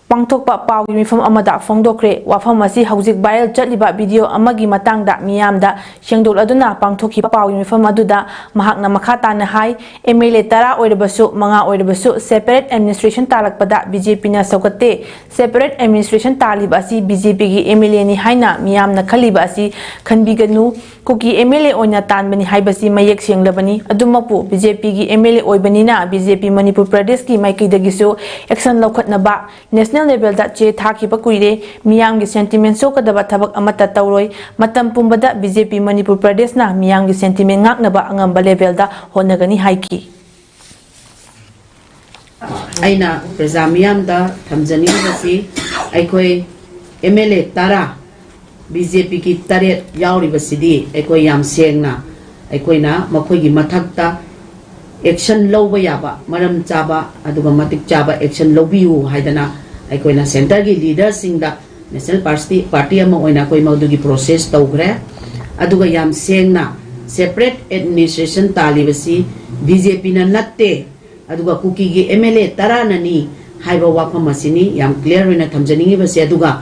ꯄꯥꯡꯊꯣꯛꯄ ꯄꯥꯎꯒꯤ ꯃꯤꯐꯝ ꯑꯃꯗ ꯐꯣꯡꯗꯣꯛꯈ꯭ꯔꯦ꯫ ꯋꯥꯐꯝ ꯑꯁꯤ ꯍꯧꯖꯤꯛ viral ꯆꯠꯂꯤꯕ video ꯑꯃꯒꯤ ꯃꯇꯥꯡꯗ ꯃꯤꯌꯥꯝꯗ ꯁꯦꯡꯗꯣꯛꯂꯗꯨꯅ ꯄꯥꯡꯊꯣꯛꯈꯤꯕ ꯄꯥꯎꯒꯤ ꯃꯤꯐꯝ ꯑꯗꯨꯗ ꯃꯍꯥꯛꯅ ꯃꯈꯥ ꯇꯥꯅ ꯍꯥꯏ, MLA ꯇꯔꯥ ꯑꯣꯏꯔꯕꯁꯨ, ꯃꯉꯥ ꯑꯣꯏꯔꯕꯁꯨ, separate administration ꯇꯥꯜꯂꯛꯄꯗ BJPꯅ ꯁꯧꯒꯠꯇꯦ꯫ Separate administration ꯇꯥꯜꯂꯤꯕ ꯑꯁꯤ BJPꯒꯤ MLAꯅꯤ ꯍꯥꯏꯅ ꯃꯤꯌꯥꯝꯅ ꯈꯜꯂꯤꯕ ꯑꯁꯤ ꯈꯟꯕꯤꯒꯅꯨ꯫ ꯀꯨꯀꯤ MLA ꯑꯣꯏꯅ ꯇꯥꯟꯕꯅꯤ ꯍꯥꯏꯕꯁꯤ ꯃꯌꯦꯛ ꯁꯦꯡꯂꯕꯅꯤ꯫ ꯑꯗꯨꯃꯛꯄꯨ BJPꯒꯤ MLA ꯑꯣꯏꯕꯅꯤꯅ BJP ꯃꯅꯤꯄꯨꯔ ꯄ꯭ꯔꯗꯦꯁꯀꯤ ꯃꯥꯏꯀꯩꯗꯒꯤꯁꯨ action ꯂꯧꯈꯠꯅꯕ national levelꯗ ꯆꯦ ꯊꯥꯈꯤꯕ ꯀꯨꯏꯔꯦ꯫ ꯃꯤꯌꯥꯝꯒꯤ sentiment ꯁꯣꯛꯀꯗꯕ ꯊꯕꯛ ꯑꯃꯠꯇ ꯇꯧꯔꯣꯏ꯫ ꯃꯇꯝ ꯄꯨꯝꯕꯗ BJP ꯃꯅꯤꯄꯨꯔ ꯄ꯭ꯔꯗꯦꯁꯅ ꯃꯤꯌꯥꯝꯒꯤ sentiment ꯉꯥꯛꯅꯕ ꯑꯉꯝꯕ levelꯗ ꯍꯣꯠꯅꯒꯅꯤ ꯍꯥꯏꯈꯤ꯫ ꯑꯩꯅ ꯄ꯭ꯔꯖꯥ ꯃꯤꯌꯥꯝꯗ ꯊꯝꯖꯅꯤꯡꯕꯁꯤ, ꯑꯩꯈꯣꯏ MLA ꯇꯔꯥ, BJPꯒꯤ ꯇꯔꯦꯠ ꯌꯥꯎꯔꯤꯕꯁꯤꯗꯤ ꯑꯩꯈꯣꯏ ꯌꯥꯝ ꯁꯦꯡꯅ ꯑꯩꯈꯣꯏꯅ ꯃꯈꯣꯏꯒꯤ ꯃꯊꯛꯇ action ꯂꯧꯕ ꯌꯥꯕ, ꯃꯔꯝ ꯆꯥꯕ ꯑꯗꯨꯒ ꯃꯇꯤꯛ ꯆꯥꯕ action ꯂꯧꯕꯤꯌꯨ ꯍꯥꯏꯗꯅ ꯑꯩꯈꯣꯏꯅ centreꯒꯤ leaderꯁꯤꯡꯗ national party, party ꯑꯃ ꯑꯣꯏꯅ ꯑꯩꯈꯣꯏ ꯃꯗꯨꯒꯤ process ꯇꯧꯈ꯭ꯔꯦ꯫ ꯑꯗꯨꯒ ꯌꯥꯝ ꯁꯦꯡꯅ separate administration ꯇꯥꯜꯂꯤꯕꯁꯤ BJPꯅ ꯅꯠꯇꯦ, ꯑꯗꯨꯒ ꯀꯨꯀꯤꯒꯤ MLA ꯇꯔꯥꯅꯅꯤ ꯍꯥꯏꯕ ꯋꯥꯐꯝ ꯑꯁꯤꯅꯤ ꯌꯥꯝ clear ꯑꯣꯏꯅ ꯊꯝꯖꯅꯤꯡꯉꯤꯕꯁꯦ꯫ ꯑꯗꯨꯒ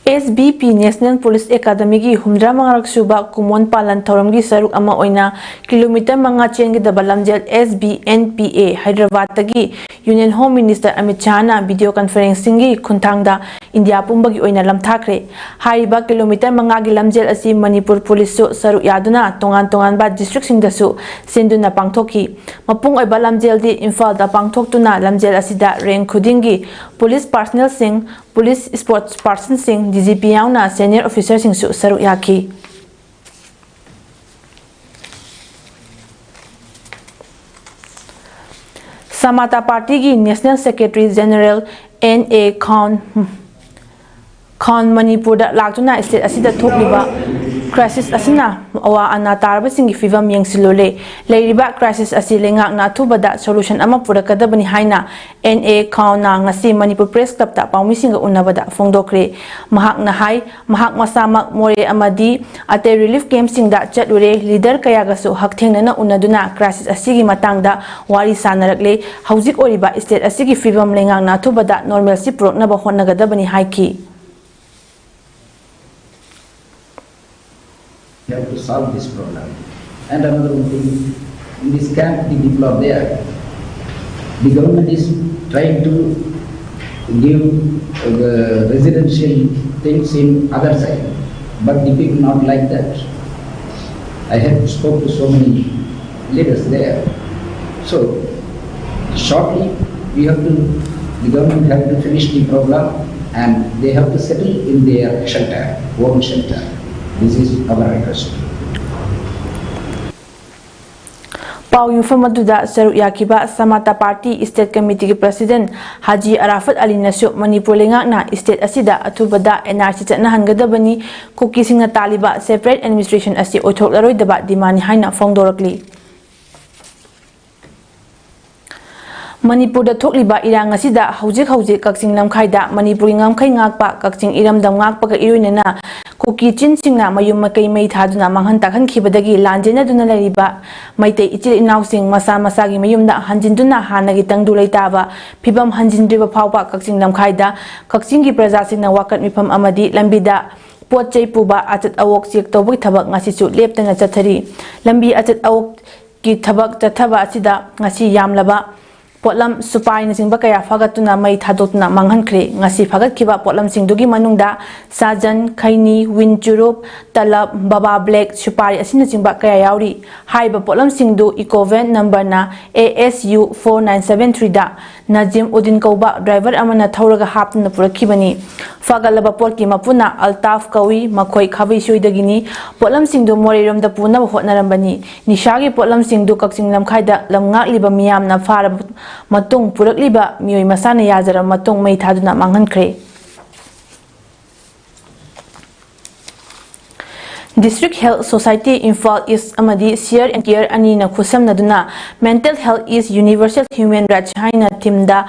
SBP National Police Academyꯒꯤ ꯍꯨꯝꯗ꯭ꯔꯥ ꯃꯉꯥꯔꯛ ꯁꯨꯕ ꯀꯨꯃꯣꯟ ꯄꯥꯂꯟ ꯊꯧꯔꯝꯒꯤ ꯁꯔꯨꯛ ꯑꯃ ꯑꯣꯏꯅ ꯀꯤꯂꯣꯃꯤꯇꯔ ꯃꯉꯥ ꯆꯦꯟꯒꯗꯕ ꯂꯝꯖꯦꯜ SBNPA ꯍꯥꯏꯗ꯭ꯔꯕꯥꯗꯇꯒꯤ Union Home Minister Amit ꯁꯥꯍꯅ video conferencingꯒꯤ ꯈꯨꯠꯊꯥꯡꯗ ꯏꯟꯗꯤꯌꯥ ꯄꯨꯝꯕꯒꯤ ꯑꯣꯏꯅ ꯂꯝꯊꯥꯈ꯭ꯔꯦ꯫ ꯍꯥꯏꯔꯤꯕ ꯀꯤꯂꯣꯃꯤꯇꯔ ꯃꯉꯥꯒꯤ ꯂꯝꯖꯦꯜ ꯑꯁꯤ ꯃꯅꯤꯄꯨꯔ ꯄꯨꯂꯤꯁꯁꯨ ꯁꯔꯨꯛ ꯌꯥꯗꯨꯅ ꯇꯣꯉꯥꯟ ꯇꯣꯉꯥꯟꯕ districtꯁꯤꯡꯗꯁꯨ ꯁꯤꯟꯗꯨꯅ ꯄꯥꯡꯊꯣꯛꯈꯤ꯫ ꯃꯄꯨꯡ ꯑꯣꯏꯕ ꯂꯝꯖꯦꯜꯗꯤ ꯏꯝꯐꯥꯜꯗ ꯄꯥꯡꯊꯣꯛꯇꯨꯅ ꯂꯝꯖꯦꯜ ꯑꯁꯤꯗ rank ꯈꯨꯗꯤꯡꯒꯤ police personnelꯁꯤꯡ, police sports personꯁꯤꯡ, DGP ꯌꯥꯎꯅ senior officerꯁꯤꯡꯁꯨ ꯁꯔꯨꯛ ꯌꯥꯈꯤ꯫ ꯁꯃꯥꯇꯥ ꯄꯥꯔꯇꯤꯒꯤ National Secretary General N A ꯈꯥꯟ, ꯈꯥꯎꯟ ꯃꯅꯤꯄꯨꯔꯗ ꯂꯥꯛꯇꯨꯅ ꯁ꯭ꯇꯦꯠ ꯑꯁꯤꯗ ꯊꯣꯛꯂꯤꯕ ꯀ꯭ꯔꯥꯏꯁꯤꯁ ꯑꯁꯤꯅ ꯑꯋꯥ ꯑꯅꯥ ꯇꯥꯔꯕꯁꯤꯡꯒꯤ ꯐꯤꯕꯝ ꯌꯦꯡꯁꯤꯜꯂꯨꯔꯦ꯫ ꯂꯩꯔꯤꯕ ꯀ꯭ꯔꯥꯏꯁꯤꯁ ꯑꯁꯤ ꯂꯩꯉꯥꯛꯅ ꯑꯊꯨꯕꯗ ꯁꯣꯂꯨꯁꯟ ꯑꯃ ꯄꯨꯔꯛꯀꯗꯕꯅꯤ ꯍꯥꯏꯅ ꯑꯦꯟ ꯑꯦ ꯈꯥꯎꯟꯅ ꯉꯁꯤ ꯃꯅꯤꯄꯨꯔ ꯄ꯭ꯔꯦꯁ ꯀ꯭ꯂꯕꯇ ꯄꯥꯎꯃꯤꯁꯤꯡꯒ ꯎꯅꯕꯗ ꯐꯣꯡꯗꯣꯛꯈ꯭ꯔꯦ꯫ ꯃꯍꯥꯛꯅ ꯍꯥꯏ, ꯃꯍꯥꯛ ꯃꯁꯥꯃꯛ ꯃꯣꯔꯦ ꯑꯃꯗꯤ ꯑꯇꯩ ꯔꯤꯂꯤꯐ ꯀꯦꯝꯞꯁꯤꯡꯗ ꯆꯠꯂꯨꯔꯦ, ꯂꯤꯗꯔ ꯀꯌꯥꯒꯁꯨ ꯍꯛꯊꯦꯡꯅꯅ ꯎꯅꯗꯨꯅ ꯀ꯭ꯔꯥꯏꯁꯤꯁ ꯑꯁꯤꯒꯤ ꯃꯇꯥꯡꯗ ꯋꯥꯔꯤ ꯁꯥꯅꯔꯛꯂꯦ꯫ ꯍꯧꯖꯤꯛ ꯑꯣꯏꯔꯤꯕ ꯁ꯭ꯇꯦꯠ ꯑꯁꯤꯒꯤ ꯐꯤꯕꯝ ꯂꯩꯉꯥꯛꯅ ꯑꯊꯨꯕꯗ ꯅꯣꯔꯃꯦꯜꯁꯤ ꯄꯨꯔꯛꯅꯕ ꯍꯣꯠꯅꯒꯗꯕꯅꯤ ꯍꯥꯏꯈꯤ꯫ We have to solve this problem. And another one thing, in this camp, the people are there. The government is trying to give uh, the residential things in other side, but the people not like that. I have spoke to so many leaders there. So, shortly, we have to, the government have to finish the problem and they have to settle in their shelter, own shelter. This is our request. ꯄꯥꯎ ꯌꯨꯝꯐꯝ ꯑꯗꯨꯗ ꯁꯔꯨꯛ ꯌꯥꯈꯤꯕ ꯁꯃꯥꯇꯥ ꯄꯥꯔꯇꯤ ꯁ꯭ꯇꯦꯠ ꯀꯃꯤꯇꯤꯒꯤ ꯄ꯭ꯔꯁꯤꯗꯦꯟ ꯍꯥꯖꯤ ꯑꯔꯥꯐꯠ ꯑꯂꯤꯅꯁꯨ ꯃꯅꯤꯄꯨꯔ ꯂꯩꯉꯥꯛꯅ ꯁ꯭ꯇꯦꯠ ꯑꯁꯤꯗ ꯑꯊꯨꯕꯗ and R C ꯆꯠꯅꯍꯟꯒꯗꯕꯅꯤ, ꯀꯨꯀꯤꯁꯤꯡꯅ ꯇꯥꯜꯂꯤꯕ separate administration ꯑꯁꯤ ꯑꯣꯏꯊꯣꯛꯂꯔꯣꯏꯗꯕ ꯗꯤꯃꯥꯟꯅꯤ ꯍꯥꯏꯅ ꯐꯣꯡꯗꯣꯔꯛꯂꯤ꯫ ꯃꯅꯤꯄꯨꯔꯗ ꯊꯣꯛꯂꯤꯕ ꯏꯔꯥꯡ ꯑꯁꯤꯗ ꯍꯧꯖꯤꯛ ꯍꯧꯖꯤꯛ ꯀꯛꯆꯤꯡ ꯂꯝꯈꯥꯏꯗ ꯃꯅꯤꯄꯨꯔꯒꯤ ꯉꯝꯈꯩ ꯉꯥꯛꯄ ꯀꯛꯆꯤꯡ ꯏꯔꯝꯗꯝ ꯉꯥꯛꯄꯒ ꯏꯔꯣꯏꯅꯅ ꯀꯨꯀꯤ ꯆꯤꯟꯁꯤꯡꯅ ꯃꯌꯨꯝ ꯃꯀꯩ ꯃꯩ ꯊꯥꯗꯨꯅ ꯃꯥꯡꯍꯟ ꯇꯥꯛꯍꯟꯈꯤꯕꯗꯒꯤ ꯂꯥꯟꯖꯦꯟꯅꯗꯨꯅ ꯂꯩꯔꯤꯕ ꯃꯩꯇꯩ ꯏꯆꯤꯜ ꯏꯅꯥꯎꯁꯤꯡ ꯃꯁꯥ ꯃꯁꯥꯒꯤ ꯃꯌꯨꯝꯗ ꯍꯟꯖꯤꯟꯗꯨꯅ ꯍꯥꯟꯅꯒꯤ ꯇꯪꯗꯨ ꯂꯩꯇꯥꯕ ꯐꯤꯕꯝ ꯍꯟꯖꯤꯟꯗ꯭ꯔꯤꯕ ꯐꯥꯎꯕ ꯀꯛꯆꯤꯡ ꯂꯝꯈꯥꯏꯗ ꯀꯛꯆꯤꯡꯒꯤ ꯄ꯭ꯔꯖꯥꯁꯤꯡꯅ ꯋꯥꯀꯠ ꯃꯤꯐꯝ ꯑꯃꯗꯤ ꯂꯝꯕꯤꯗ ꯄꯣꯠ ꯆꯩ ꯄꯨꯕ ꯑꯆꯠ ꯑꯋꯣꯛ ꯆꯦꯛ ꯇꯧꯕꯒꯤ ꯊꯕꯛ ꯉꯁꯤꯁꯨ ꯂꯦꯞꯇꯅ ꯆꯠꯊꯔꯤ꯫ ꯂꯝꯕꯤ ꯑꯆꯠ ꯑꯋꯣꯛ ꯀꯤ ꯊꯕꯛ ꯆꯠꯊꯕ ꯑꯁꯤꯗ ꯉꯁꯤ ꯌꯥꯝꯂꯕ ꯄꯣꯠꯂꯝ, ꯁꯨꯄꯥꯔꯤꯅꯆꯤꯡꯕ ꯀꯌꯥ ꯐꯥꯒꯠꯇꯨꯅ ꯃꯩ ꯊꯥꯗꯣꯛꯇꯨꯅ ꯃꯥꯡꯍꯟꯈ꯭ꯔꯦ꯫ ꯉꯁꯤ ꯐꯥꯒꯠꯈꯤꯕ ꯄꯣꯠꯂꯝꯁꯤꯡꯗꯨꯒꯤ ꯃꯅꯨꯡꯗ ꯁꯥꯖꯟ, ꯈꯩꯅꯤ, ꯋꯤꯟ ꯆꯨꯔꯨꯞ, ꯇꯂꯞ, ꯕꯕꯥ ꯕ꯭ꯂꯦꯛ, ꯁꯨꯄꯥꯔꯤ ꯑꯁꯤꯅꯆꯤꯡꯕ ꯀꯌꯥ ꯌꯥꯎꯔꯤ꯫ ꯍꯥꯏꯔꯤꯕ ꯄꯣꯠꯂꯝꯁꯤꯡꯗꯨ ꯏꯀꯣ ꯚꯦꯟ ꯅꯝꯕꯔꯅ A S U four nine seven ꯊ꯭ꯔꯤꯗ ꯅꯖꯤꯝ ꯎꯗꯤꯟ ꯀꯧꯕ ꯗ꯭ꯔꯥꯏꯚꯔ ꯑꯃꯅ ꯊꯧꯔꯒ ꯍꯥꯞꯇꯨꯅ ꯄꯨꯔꯛꯈꯤꯕꯅꯤ꯫ ꯐꯒꯠꯂꯕ ꯄꯣꯠꯀꯤ ꯃꯄꯨꯅ ꯑꯜꯇꯥꯐ ꯀꯧꯏ, ꯃꯈꯣꯏ ꯈꯥꯕꯩꯁꯣꯏꯗꯒꯤꯅꯤ꯫ ꯄꯣꯠꯂꯝꯁꯤꯡꯗꯨ ꯃꯣꯔꯦꯔꯣꯝꯗ ꯄꯨꯅꯕ ꯍꯣꯠꯅꯔꯝꯕꯅꯤ꯫ ꯅꯤꯁꯥꯒꯤ ꯄꯣꯠꯂꯝꯁꯤꯡꯗꯨ ꯀꯛꯆꯤꯡ ꯂꯝꯈꯥꯏꯗ ꯂꯝ ꯉꯥꯛꯂꯤꯕ ꯃꯤꯌꯥꯝꯅ ꯐꯥꯔꯕ ꯃꯇꯨꯡ ꯄꯨꯔꯛꯂꯤꯕ ꯃꯤꯑꯣꯏ ꯃꯁꯥꯅ ꯌꯥꯖꯔꯕ ꯃꯇꯨꯡ ꯃꯩ ꯊꯥꯗꯨꯅ ꯃꯥꯡꯍꯟꯈ꯭ꯔꯦ꯫ District Health Society Imphal East ꯑꯃꯗꯤ Share and Care ꯑꯅꯤꯅ ꯈꯨꯠꯁꯝꯅꯗꯨꯅ Mental Health is Universal Human Rights ꯍꯥꯏꯅ ꯊꯤꯝꯗ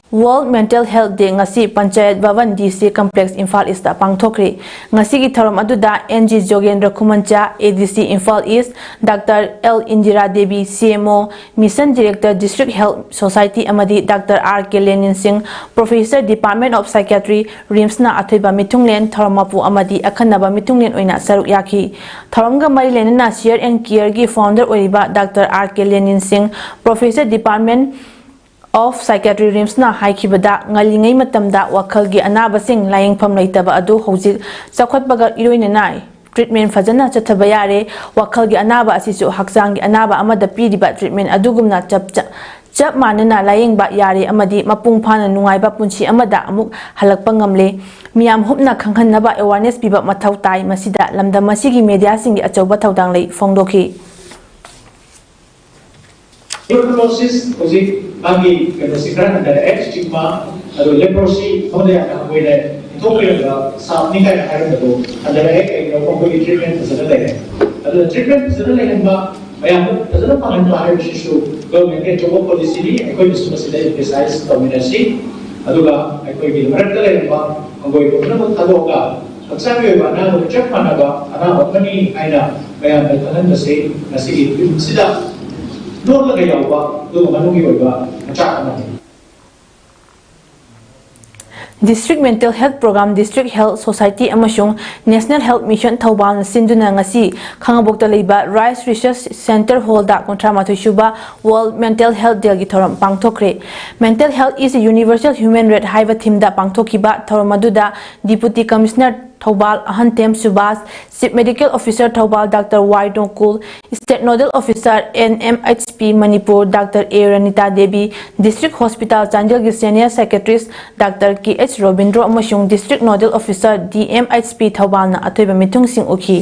World Mental Health Day ꯉꯁꯤ ꯄꯟꯆꯥꯌꯠ ꯚꯕꯟ ꯗꯤ ꯁꯤ ꯀꯝꯄ꯭ꯂꯦꯛꯁ ꯏꯝꯐꯥꯜ ꯏꯁꯇ ꯄꯥꯡꯊꯣꯛꯈ꯭ꯔꯤ꯫ ꯉꯁꯤꯒꯤ ꯊꯧꯔꯝ ꯑꯗꯨꯗ ꯑꯦꯟ ꯖꯤ ꯖꯣꯒꯦꯟꯗ꯭ꯔ ꯈꯨꯃꯟꯆꯥ, ꯑꯦ ꯗꯤ ꯁꯤ ꯏꯝꯐꯥꯜ ꯏꯁ, ꯗꯥꯛꯇꯔ ꯑꯦꯜ ꯏꯟꯗꯤꯔꯥ ꯗꯦꯕꯤ, ꯁꯤ M O, mission director, district health society ꯑꯃꯗꯤ ꯗꯥꯛꯇꯔ ꯑꯥꯔ ꯀꯦ ꯂꯦꯅꯤꯟ ꯁꯤꯡ, ꯄ꯭ꯔꯣꯐꯦꯁꯔ, ꯗꯤꯄꯥꯔꯠꯃꯦꯟ ꯑꯣꯐ ꯁꯥꯏꯀꯤꯌꯥꯇ꯭ꯔꯤ, ꯔꯤꯝꯁꯅ ꯑꯊꯣꯏꯕ ꯃꯤꯊꯨꯡꯂꯦꯟ, ꯊꯧꯔꯝ ꯃꯄꯨ ꯑꯃꯗꯤ ꯑꯈꯟꯅꯕ ꯃꯤꯊꯨꯡꯂꯦꯟ ꯑꯣꯏꯅ ꯁꯔꯨꯛ ꯌꯥꯈꯤ꯫ ꯊꯧꯔꯝꯒ ꯃꯔꯤ ꯂꯩꯅꯅ Share and Care ꯒꯤ ꯐꯥꯎꯟꯗꯔ ꯑꯣꯏꯔꯤꯕ ꯗꯥꯛꯇꯔ ꯑꯥꯔ ꯀꯦ ꯂꯦꯅꯤꯟ ꯁꯤꯡ, ꯄ꯭ꯔꯣꯐꯦꯁꯔ, ꯗꯤꯄꯥꯔꯠꯃꯦꯟ ꯑꯣꯐ ꯁꯥꯏꯀꯤꯌꯥꯇ꯭ꯔꯤ, ꯔꯤꯝꯁꯅ ꯍꯥꯏꯈꯤꯕꯗ, ꯉꯜꯂꯤꯉꯩ ꯃꯇꯝꯗ ꯋꯥꯈꯜꯒꯤ ꯑꯅꯥꯕꯁꯤꯡ ꯂꯥꯌꯦꯡꯐꯝ ꯂꯩꯇꯕ ꯑꯗꯨ ꯍꯧꯖꯤꯛ ꯆꯥꯎꯈꯠꯄꯒ ꯏꯔꯣꯏꯅꯅ ꯇ꯭ꯔꯤꯠꯃꯦꯟ ꯐꯖꯅ ꯆꯠꯊꯕ ꯌꯥꯔꯦ꯫ ꯋꯥꯈꯜꯒꯤ ꯑꯅꯥꯕ ꯑꯁꯤꯁꯨ ꯍꯛꯆꯥꯡꯒꯤ ꯑꯅꯥꯕ ꯑꯃꯗ ꯄꯤꯔꯤꯕ ꯇ꯭ꯔꯤꯠꯃꯦꯟ ꯑꯗꯨꯒꯨꯝꯅ ꯆꯞ ꯆ-, ꯆꯞ ꯃꯥꯟꯅꯅ ꯂꯥꯌꯦꯡꯕ ꯌꯥꯔꯦ ꯑꯃꯗꯤ ꯃꯄꯨꯡ ꯐꯥꯅ ꯅꯨꯡꯉꯥꯏꯕ ꯄꯨꯟꯁꯤ ꯑꯃꯗ ꯑꯃꯨꯛ ꯍꯜꯂꯛꯄ ꯉꯝꯂꯦ꯫ ꯃꯤꯌꯥꯝ ꯍꯨꯞꯅ ꯈꯪꯍꯟꯅꯕ ꯑꯦꯋꯥꯔꯅꯦꯁ ꯄꯤꯕ ꯃꯊꯧ ꯇꯥꯏ꯫ ꯃꯁꯤꯗ ꯂꯝꯗꯝ ꯑꯁꯤꯒꯤ ꯃꯦꯗꯤꯌꯥꯁꯤꯡꯒꯤ ꯑꯆꯧꯕ ꯊꯧꯗꯥꯡ ꯂꯩ ꯐꯣꯡꯗꯣꯛꯈꯤ꯫ Tuberculosis ꯍꯧꯖꯤꯛ ꯃꯥꯒꯤ ꯀꯩꯅꯣꯁꯤ ꯈꯔ ꯍꯟꯊꯔꯛꯑꯦ, stigma, ꯑꯗꯣ leprosy ꯃꯉꯣꯟꯗ ꯌꯥꯝꯅ ꯍꯪꯒꯣꯏꯅ ꯏꯟꯊꯣꯛꯄꯤꯔꯝꯕ ꯁꯥꯞꯅꯤ ꯀꯥꯏꯅ ꯍꯥꯏꯔꯝꯕꯗꯣ ꯍꯟꯊꯔꯛꯑꯦ꯫ ꯀꯩꯒꯤꯅꯣ? ꯃꯈꯣꯏꯒꯤ treatment ꯐꯖꯅ ꯂꯩꯔꯦ꯫ ꯑꯗꯨꯅ treatment ꯐꯖꯅ ꯂꯩꯍꯟꯕ, ꯃꯌꯥꯝꯗ ꯐꯖꯅ ꯐꯪꯍꯟꯕ ꯍꯥꯏꯕꯁꯤꯁꯨ government ꯀꯤ ꯑꯆꯧꯕ policy ꯅꯤ꯫ ꯑꯩꯈꯣꯏꯅꯁꯨ ꯃꯁꯤꯗ emphasize ꯇꯧꯃꯤꯟꯅꯁꯤ꯫ ꯑꯗꯨꯒ ꯑꯩꯈꯣꯏꯒꯤ ꯃꯔꯛꯇ ꯂꯩꯔꯝꯕ ꯍꯪꯒꯣꯏ ꯄꯨꯝꯅꯃꯛ ꯊꯥꯗꯣꯛꯑꯒ ꯍꯛꯆꯥꯡꯒꯤ ꯑꯣꯏꯕ ꯑꯅꯥꯕꯒ ꯆꯞ ꯃꯥꯟꯅꯕ ꯑꯅꯥꯕ ꯑꯃꯅꯤ ꯍꯥꯏꯅ ꯃꯌꯥꯝꯗ ꯈꯪꯍꯟꯕꯁꯦ ꯉꯁꯤꯒꯤ ꯐꯤꯂꯝꯁꯤꯗ ꯂꯣꯠꯂꯒ ꯌꯥꯎꯕ ꯑꯗꯨꯒ ꯃꯅꯨꯡꯒꯤ ꯑꯣꯏꯕ ꯃꯆꯥꯛ ꯑꯃꯅꯤ꯫ District Mental Health Program, District Health Society ꯑꯃꯁꯨꯡ National Health Mission ꯊꯧꯕꯥꯜꯅ ꯁꯤꯟꯗꯨꯅ ꯉꯁꯤ ꯈꯥꯉꯕꯣꯛꯇ ꯂꯩꯕ Rice Research Center Hall ꯗ ꯀꯨꯟꯊ꯭ꯔꯥ ꯃꯥꯊꯣꯏ ꯁꯨꯕ World Mental Health Day ꯒꯤ ꯊꯧꯔꯝ ꯄꯥꯡꯊꯣꯛꯈ꯭ꯔꯦ꯫ Mental Health is a Universal Human Right ꯍꯥꯏꯕ theme ꯗ ꯄꯥꯡꯊꯣꯛꯈꯤꯕ ꯊꯧꯔꯝ ꯑꯗꯨꯗ Deputy Commissioner ꯊꯧꯕꯥꯜ ꯑꯍꯟꯊꯦꯝ ꯁꯨꯕꯥꯁ, Chief Medical Officer ꯊꯧꯕꯥꯜ doctor Y Nokul, State Nodal Officer N M H P Manipur doctor A Ranita Devi, District Hospital ꯆꯥꯟꯗꯦꯜꯒꯤ Senior Secretaries doctor K H Robindro ꯑꯃꯁꯨꯡ District Nodal Officer D M H P ꯊꯧꯕꯥꯜꯅ ꯑꯊꯣꯏꯕ ꯃꯤꯊꯨꯡꯁꯤꯡ ꯎꯈꯤ꯫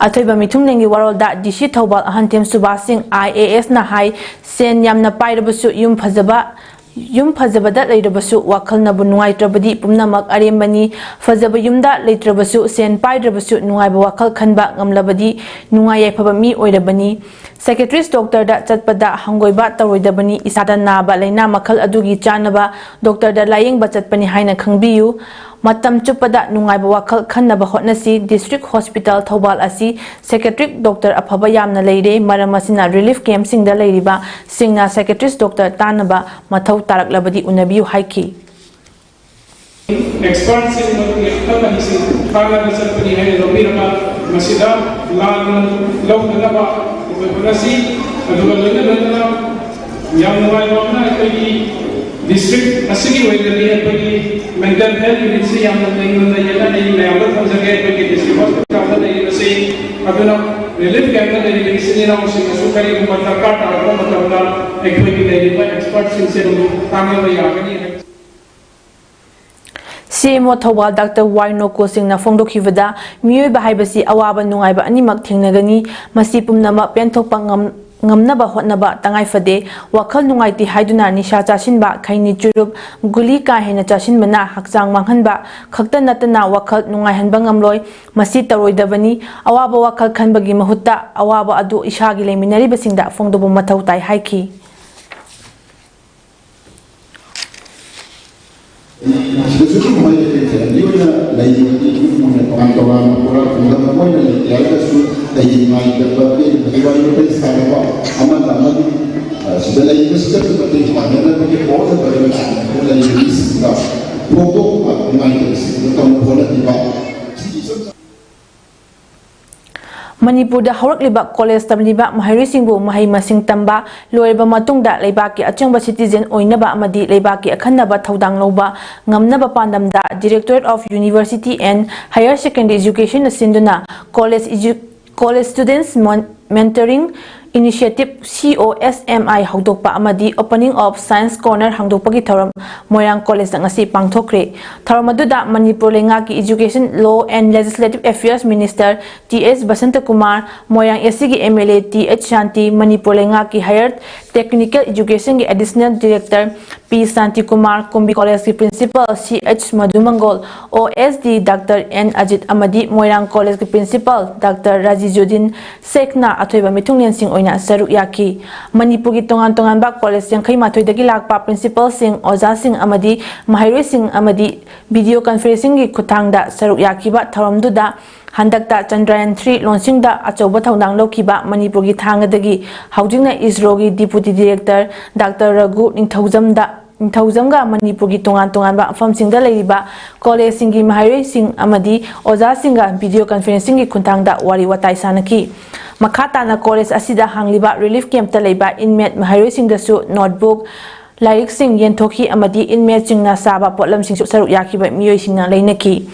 ꯑꯊꯣꯏꯕ ꯃꯤꯊꯨꯡꯂꯦꯟꯒꯤ ꯋꯥꯔꯣꯜꯗ ꯗꯤ ꯁꯤ ꯊꯧꯕꯥꯜ ꯑꯍꯟꯊꯦꯝ ꯁꯨꯕꯥꯁ ꯁꯤꯡ ꯑꯥꯏ ꯑꯦ ꯑꯦꯁꯅ ꯍꯥꯏ, ꯁꯦꯟ ꯌꯥꯝꯅ ꯄꯥꯏꯔꯕꯁꯨ ꯌꯨꯝ ꯐꯖꯕ ꯌꯨꯝ ꯐꯖꯕꯗ ꯂꯩꯔꯕꯁꯨ ꯋꯥꯈꯜꯅꯕꯨ ꯅꯨꯡꯉꯥꯏꯇ꯭ꯔꯕꯗꯤ ꯄꯨꯝꯅꯃꯛ ꯑꯔꯦꯝꯕꯅꯤ꯫ ꯐꯖꯕ ꯌꯨꯝꯗ ꯂꯩꯇ꯭ꯔꯕꯁꯨ, ꯁꯦꯟ ꯄꯥꯏꯗ꯭ꯔꯕꯁꯨ ꯅꯨꯡꯉꯥꯏꯕ ꯋꯥꯈꯜ ꯈꯟꯕ ꯉꯝꯂꯕꯗꯤ ꯅꯨꯡꯉꯥꯏ ꯌꯥꯏꯐꯕ ꯃꯤ ꯑꯣꯏꯔꯕꯅꯤ꯫ ꯁꯥꯏꯀꯦꯇ꯭ꯔꯤꯁ ꯗꯣꯛꯇꯔꯗ ꯆꯠꯄꯗ ꯍꯪꯒꯣꯏꯕ ꯇꯧꯔꯣꯏꯗꯕꯅꯤ꯫ ꯏꯁꯥꯗ ꯅꯥꯕ ꯂꯥꯏꯅꯥ ꯃꯈꯜ ꯑꯗꯨꯒꯤ ꯆꯥꯅꯕ ꯗꯣꯛꯇꯔꯗ ꯂꯥꯌꯦꯡꯕ ꯆꯠꯄꯅꯤ ꯍꯥꯏꯅ ꯈꯪꯕꯤꯌꯨ꯫ ꯃꯇꯝ ꯆꯨꯞꯄꯗ ꯅꯨꯡꯉꯥꯏꯕ ꯋꯥꯈꯜ ꯈꯟꯅꯕ ꯍꯣꯠꯅꯁꯤ꯫ ꯗꯤꯁꯇ꯭ꯔꯤꯛ ꯍꯣꯁꯄꯤꯇꯥꯜ ꯊꯧꯕꯥꯜ ꯑꯁꯤ ꯁꯥꯏꯀꯦꯇ꯭ꯔꯤꯛ ꯗꯣꯛꯇꯔ ꯑꯐꯕ ꯌꯥꯝꯅ ꯂꯩꯔꯦ꯫ ꯃꯔꯝ ꯑꯁꯤꯅ ꯔꯤꯂꯤꯐ ꯀꯦꯝꯞꯁꯤꯡꯗ ꯂꯩꯔꯤꯕꯁꯤꯡꯅ ꯁꯥꯏꯀꯦꯇ꯭ꯔꯤꯁ ꯗꯣꯛꯇꯔ ꯇꯥꯟꯅꯕ ꯃꯊꯧ ꯇꯥꯔꯛꯂꯕꯗꯤ ꯎꯅꯕꯤꯌꯨ ꯍꯥꯏꯈꯤ꯫ ꯑꯦꯛꯁꯄꯔꯠꯁꯤꯡ ꯃꯗꯨꯒꯤ ꯑꯈꯪ ꯑꯍꯩꯁꯤꯡ ꯇꯥꯟꯅꯕ ꯆꯠꯄꯅꯤ ꯍꯥꯏꯅ ꯂꯧꯕꯤꯔꯒ, ꯃꯁꯤꯗ ꯂꯥꯟ ꯂꯧꯗꯅꯕ ꯑꯩꯈꯣꯏ ꯍꯣꯠꯅꯁꯤ꯫ ꯑꯗꯨꯒ ꯂꯣꯏꯅ ꯂꯣꯏꯅꯅ ꯌꯥꯝ ꯅꯨꯡꯉꯥꯏꯕ ꯑꯃꯅ, ꯑꯩꯈꯣꯏꯒꯤ ꯗꯤꯁꯇ꯭ꯔꯤꯛ ꯑꯁꯤꯒꯤ ꯑꯣꯏꯅꯗꯤ ꯑꯩꯈꯣꯏꯒꯤ ꯃꯦꯟꯇꯦꯜ ꯍꯦꯜꯊ ꯌꯨꯅꯤꯠꯁꯤ ꯌꯥꯝꯅ ꯂꯩꯉꯝꯅ ꯌꯦꯡꯅ ꯑꯩ ꯃꯌꯥꯝꯗ ꯊꯝꯖꯒꯦ꯫ ꯑꯩꯈꯣꯏꯒꯤ ꯗꯤꯁꯇ꯭ꯔꯤꯛ ꯍꯣꯁꯄꯤꯇꯥꯜꯗ ꯂꯩꯔꯤꯕꯁꯤ, ꯑꯗꯨꯅ ꯔꯤꯂꯤꯐ ꯀꯦꯝꯞꯇ ꯂꯩꯔꯤꯕ ꯏꯆꯤꯟ ꯏꯅꯥꯎꯁꯤꯡꯅꯁꯨ ꯀꯔꯤꯒꯨꯝꯕ ꯗꯔꯀꯥꯔ ꯇꯥꯔꯛꯄ ꯃꯇꯝꯗ ꯑꯩꯈꯣꯏꯒꯤ ꯂꯩꯔꯤꯕ ꯑꯦꯛꯁꯄꯔꯠꯁꯤꯡꯁꯦ ꯑꯗꯨꯝ ꯇꯥꯟꯅꯕ ꯌꯥꯒꯅꯤ ꯍꯥꯏꯕꯁꯤ꯫ ꯁꯤ ꯑꯦꯝ ꯑꯣ ꯊꯧꯕꯥꯜ ꯗꯥꯛꯇꯔ ꯋꯥꯏ ꯅꯣꯀꯣ ꯁꯤꯡꯅ ꯐꯣꯡꯗꯣꯛꯈꯤꯕꯗ, ꯃꯤꯑꯣꯏꯕ ꯍꯥꯏꯕꯁꯤ ꯑꯋꯥꯕ ꯅꯨꯡꯉꯥꯏꯕ ꯑꯅꯤꯃꯛ ꯊꯦꯡꯅꯒꯅꯤ꯫ ꯃꯁꯤ ꯄꯨꯝꯅꯃꯛ ꯄꯦꯟꯊꯣꯛꯄ ꯉꯝ-, ꯉꯝꯅꯕ ꯍꯣꯠꯅꯕ ꯇꯉꯥꯏ ꯐꯗꯦ꯫ ꯋꯥꯈꯜ ꯅꯨꯡꯉꯥꯏꯇꯦ ꯍꯥꯏꯗꯨꯅ ꯅꯤꯁꯥ ꯆꯥꯁꯤꯟꯕ, ꯈꯩꯅꯤ ꯆꯨꯔꯨꯞ, ꯒꯨꯂꯤ ꯀꯥ ꯍꯦꯟꯅ ꯆꯥꯁꯤꯟꯕꯅ ꯍꯛꯆꯥꯡ ꯃꯥꯡꯍꯟꯕ ꯈꯛꯇ ꯅꯠꯇꯅ ꯋꯥꯈꯜ ꯅꯨꯡꯉꯥꯏꯍꯟꯕ ꯉꯝꯂꯣꯏ꯫ ꯃꯁꯤ ꯇꯧꯔꯣꯏꯗꯕꯅꯤ꯫ ꯑꯋꯥꯕ ꯋꯥꯈꯜ ꯈꯟꯕꯒꯤ ꯃꯍꯨꯠꯇ ꯑꯋꯥꯕ ꯑꯗꯨ ꯏꯁꯥꯒꯤ ꯂꯩꯃꯤꯟꯅꯔꯤꯕꯁꯤꯡꯗ ꯐꯣꯡꯗꯣꯛꯄ ꯃꯊꯧ ꯇꯥꯏ ꯍꯥꯏꯈꯤ꯫ ꯁꯤꯗꯁꯨ ꯑꯗꯨꯝ ꯃꯣꯏ ꯐꯦꯃꯤꯂꯤ ꯑꯣꯏꯅ ꯂꯩꯔꯤꯕꯗꯤ ꯏꯃꯨꯡ ꯃꯅꯨꯡ ꯇꯣꯉꯥꯟ ꯇꯣꯉꯥꯟꯕ ꯄꯨꯔꯥ ꯈꯨꯡꯒꯪ ꯑꯃ ꯑꯣꯏꯅ ꯂꯩꯇꯦ ꯍꯥꯏꯔꯒꯁꯨ ꯑꯩꯒꯤ ꯅꯨꯡꯉꯥꯏꯇꯕ ꯄꯦꯟꯗꯕꯒꯤ ꯋꯥꯔꯤ ꯋꯥꯇꯥꯏ ꯁꯥꯟꯅꯕ ꯑꯃꯅ ꯑꯃꯒꯤ ꯁꯤꯗ ꯂꯩꯔꯤꯕꯁꯤꯗꯁꯨ ꯃꯇꯦꯡ ꯄꯥꯡꯅꯅꯕꯒꯤ ꯍꯣꯠꯅꯕ ꯂꯩꯔꯤꯕꯁꯤꯡꯗ ꯐꯣꯡꯗꯣꯛꯄ ꯅꯨꯡꯉꯥꯏꯇꯕꯁꯤꯡꯗ ꯇꯧꯅ ꯍꯣꯠꯅꯕꯤꯕ ꯁꯤꯒꯤ ꯏꯆꯝ ꯆꯝꯕ ꯃꯅꯤꯄꯨꯔꯗ ꯍꯧꯔꯛꯂꯤꯕ ꯀꯣꯂꯦꯖ ꯇꯝꯂꯤꯕ ꯃꯍꯩꯔꯣꯏꯁꯤꯡꯕꯨ ꯃꯍꯩ ꯃꯁꯤꯡ ꯇꯝꯕ ꯂꯣꯏꯔꯕ ꯃꯇꯨꯡꯗ ꯂꯩꯕꯥꯛꯀꯤ ꯑꯆꯪꯕ ꯁꯤꯇꯤꯖꯦꯟ ꯑꯣꯏꯅꯕ ꯑꯃꯗꯤ ꯂꯩꯕꯥꯛꯀꯤ ꯑꯈꯟꯅꯕ ꯊꯧꯗꯥꯡ ꯂꯧꯕ ꯉꯝꯅꯕ ꯄꯥꯟꯗꯝꯗ Directorate of University and Higher Secondary Education ꯅ ꯁꯤꯟꯗꯨꯅ College Edu-, College Students Mon-, Mentoring Initiative, C O S M I, ꯍꯧꯗꯣꯛꯄ ꯑꯃꯗꯤ Opening of Science Corner ꯍꯥꯡꯗꯣꯛꯄꯒꯤ ꯊꯧꯔꯝ ꯃꯣꯏꯔꯥꯡ ꯀꯣꯂꯦꯖꯇ ꯉꯁꯤ ꯄꯥꯡꯊꯣꯛꯈ꯭ꯔꯦ꯫ ꯊꯧꯔꯝ ꯑꯗꯨꯗ ꯃꯅꯤꯄꯨꯔ ꯂꯩꯉꯥꯛꯀꯤ Education, Law and Legislative Affairs Minister T H ꯕꯁꯟꯇꯀꯨꯃꯥꯔ, Moirang S C ꯒꯤ M L A T H ꯁꯥꯟꯇꯤ, ꯃꯅꯤꯄꯨꯔ ꯂꯩꯉꯥꯛꯀꯤ Higher Technical Education ꯒꯤ Additional Director ꯄꯤ ꯁꯥꯟꯇꯤꯀꯨꯃꯥꯔ, ꯀꯨꯝꯕꯤ ꯀꯣꯂꯦꯖꯀꯤ Principal C H ꯃꯙꯨꯃꯪꯒꯣꯜ, O S D Doctor N Ajit ꯑꯃꯗꯤ ꯃꯣꯏꯔꯥꯡ ꯀꯣꯂꯦꯖꯀꯤ Principal Doctor ꯔꯥꯖꯤꯖꯨꯗꯤꯟ ꯁꯦꯈꯅ ꯑꯊꯣꯏꯕ ꯃꯤꯊꯨꯡꯂꯦꯟꯁꯤꯡ ꯑꯣꯏꯅ ꯁꯔꯨꯛ ꯌꯥꯈꯤ꯫ ꯃꯅꯤꯄꯨꯔꯒꯤ ꯇꯣꯉꯥꯟ ꯇꯣꯉꯥꯟꯕ ꯀꯣꯂꯦꯖ ꯌꯥꯡꯈꯩ ꯃꯥꯊꯣꯏꯗꯒꯤ ꯂꯥꯛꯄ principal ꯁꯤꯡ, ꯑꯣꯖꯥꯁꯤꯡ ꯑꯃꯗꯤ ꯃꯍꯩꯔꯣꯏꯁꯤꯡ ꯑꯃꯗꯤ video conferencing ꯒꯤ ꯈꯨꯠꯊꯥꯡꯗ ꯁꯔꯨꯛ ꯌꯥꯈꯤꯕ ꯊꯧꯔꯝꯗꯨꯗ ꯍꯟꯗꯛꯇ Chandrayaan three launching ꯗ ꯑꯆꯧꯕ ꯊꯧꯗꯥꯡ ꯂꯧꯈꯤꯕ ꯃꯅꯤꯄꯨꯔꯒꯤ ꯊꯥꯡꯒꯗꯒꯤ ꯍꯧꯖꯤꯛꯅ ISRO ꯒꯤ Deputy Director Doctor ꯔꯘꯨ ꯅꯤꯡꯊꯧꯖꯝꯗ, ꯅꯤꯡꯊꯧꯖꯝꯒ ꯃꯅꯤꯄꯨꯔꯒꯤ ꯇꯣꯉꯥꯟ ꯇꯣꯉꯥꯟꯕ ꯃꯐꯝꯁꯤꯡꯗ ꯂꯩꯔꯤꯕ ꯀꯣꯂꯦꯖꯁꯤꯡꯒꯤ ꯃꯍꯩꯔꯣꯏꯁꯤꯡ ꯑꯃꯗꯤ ꯑꯣꯖꯥꯁꯤꯡꯒ video conferencing ꯒꯤ ꯈꯨꯠꯊꯥꯡꯗ ꯋꯥꯔꯤ ꯋꯥꯇꯥꯏ ꯁꯥꯟꯅꯈꯤ꯫ ꯃꯈꯥ ꯇꯥꯅ ꯀꯣꯂꯦꯖ ꯑꯁꯤꯗ ꯍꯥꯡꯂꯤꯕ relief camp ꯇ ꯂꯩꯕ inmate ꯃꯍꯩꯔꯣꯏꯁꯤꯡꯗꯁꯨ notebook, ꯂꯥꯏꯔꯤꯛꯁꯤꯡ ꯌꯦꯟꯊꯣꯛꯈꯤ ꯑꯃꯗꯤ inmate ꯁꯤꯡꯅ ꯁꯥꯕ ꯄꯣꯠꯂꯝꯁꯤꯡꯁꯨ ꯁꯔꯨꯛ ꯌꯥꯈꯤꯕ ꯃꯤꯑꯣꯏꯁꯤꯡꯅ ꯂꯩꯅꯈꯤ꯫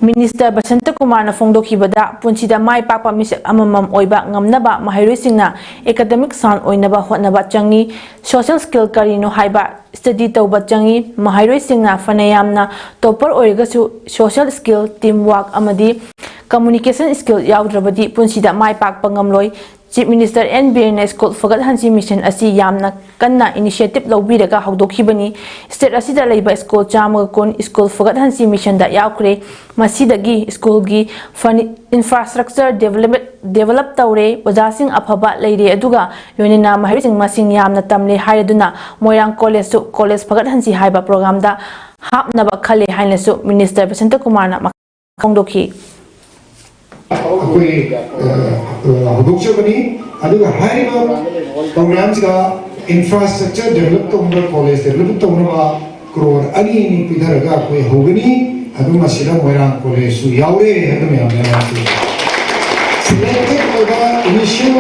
Minister ꯕꯁꯟꯇ ꯀꯨꯃꯥꯔꯅ ꯐꯣꯡꯗꯣꯛꯈꯤꯕꯗ, ꯄꯨꯟꯁꯤꯗ ꯃꯥꯏ ꯄꯥꯛꯄ ꯃꯤꯁꯛ ꯑꯃꯃꯝ ꯑꯣꯏꯕ ꯉꯝꯅꯕ ꯃꯍꯩꯔꯣꯏꯁꯤꯡꯅ academic sound ꯑꯣꯏꯅꯕ ꯍꯣꯠꯅꯕ ꯆꯪꯏ꯫ Social skill ꯀꯔꯤꯅꯣ ꯍꯥꯏꯕ study ꯇꯧꯕ ꯆꯪꯏ꯫ ꯃꯍꯩꯔꯣꯏꯁꯤꯡꯅ ꯐꯅ ꯌꯥꯝꯅ topper ꯑꯣꯏꯔꯒꯁꯨ social skill, team work ꯑꯃꯗꯤ communication skill ꯌꯥꯎꯗ꯭ꯔꯕꯗꯤ ꯄꯨꯟꯁꯤꯗ ꯃꯥꯏ ꯄꯥꯛꯄ ꯉꯝꯂꯣꯏ꯫ Chief Minister N ꯕꯤꯔꯦꯟꯅ ꯁ꯭ꯀꯨꯜ ꯐꯒꯠꯍꯟꯁꯤ mission ꯑꯁꯤ ꯌꯥꯝꯅ ꯀꯟꯅ initiative ꯂꯧꯕꯤꯔꯒ ꯍꯧꯗꯣꯛꯈꯤꯕꯅꯤ꯫ State ꯑꯁꯤꯗ ꯂꯩꯕ ꯁ꯭ꯀꯨꯜ ꯆꯥꯝꯃꯒ ꯀꯨꯟ ꯁ꯭ꯀꯨꯜ ꯐꯒꯠꯍꯟꯁꯤ mission ꯗ ꯌꯥꯎꯈ꯭ꯔꯦ꯫ ꯃꯁꯤꯗꯒꯤ ꯁ꯭ꯀꯨꯜꯒꯤ ꯐꯔꯅꯤ-, infrastructure development, develop ꯇꯧꯔꯦ, ꯑꯣꯖꯥꯁꯤꯡ ꯑꯐꯕ ꯂꯩꯔꯦ, ꯑꯗꯨꯒ ꯂꯣꯏꯅꯅ ꯃꯍꯩꯔꯣꯏꯁꯤꯡ ꯃꯁꯤꯡ ꯌꯥꯝꯅ ꯇꯝꯂꯦ ꯍꯥꯏꯔꯗꯨꯅ ꯃꯣꯏꯔꯥꯡ ꯀꯣꯂꯦꯖꯁꯨ ꯀꯣꯂꯦꯖ ꯐꯒꯠꯍꯟꯁꯤ ꯍꯥꯏꯕ program ꯗ ꯍꯥꯞꯅꯕ ꯈꯜꯂꯦ ꯍꯥꯏꯅꯁꯨ Minister ꯕꯁꯟꯇ ꯀꯨꯃꯥꯔꯅ ꯐꯣꯡꯗꯣꯛꯈꯤ꯫ ꯑꯩꯈꯣꯏ, ꯑ, ꯑ, ꯍꯧꯗꯣꯛꯆꯕꯅꯤ꯫ ꯑꯗꯨꯒ ꯍꯥꯏꯔꯤꯕ program ꯁꯤꯗ infrastructure develop ꯇꯧꯅꯕ, ꯀꯣꯂꯦꯖ develop ꯇꯧꯅꯕ ꯀ꯭ꯔꯣꯔ ꯑꯅꯤ ꯑꯅꯤ ꯄꯤꯊꯔꯒ ꯑꯩꯈꯣꯏ ꯍꯧꯒꯅꯤ꯫ ꯑꯗꯨ ꯃꯁꯤꯗ ꯃꯣꯏꯔꯥꯡ ꯀꯣꯂꯦꯖꯁꯨ ꯌꯥꯎꯔꯦ ꯍꯥꯏꯕ ꯃꯌꯥꯝ ꯃꯌꯥꯝ ꯑꯁꯤ selected ꯑꯣꯏꯕ initial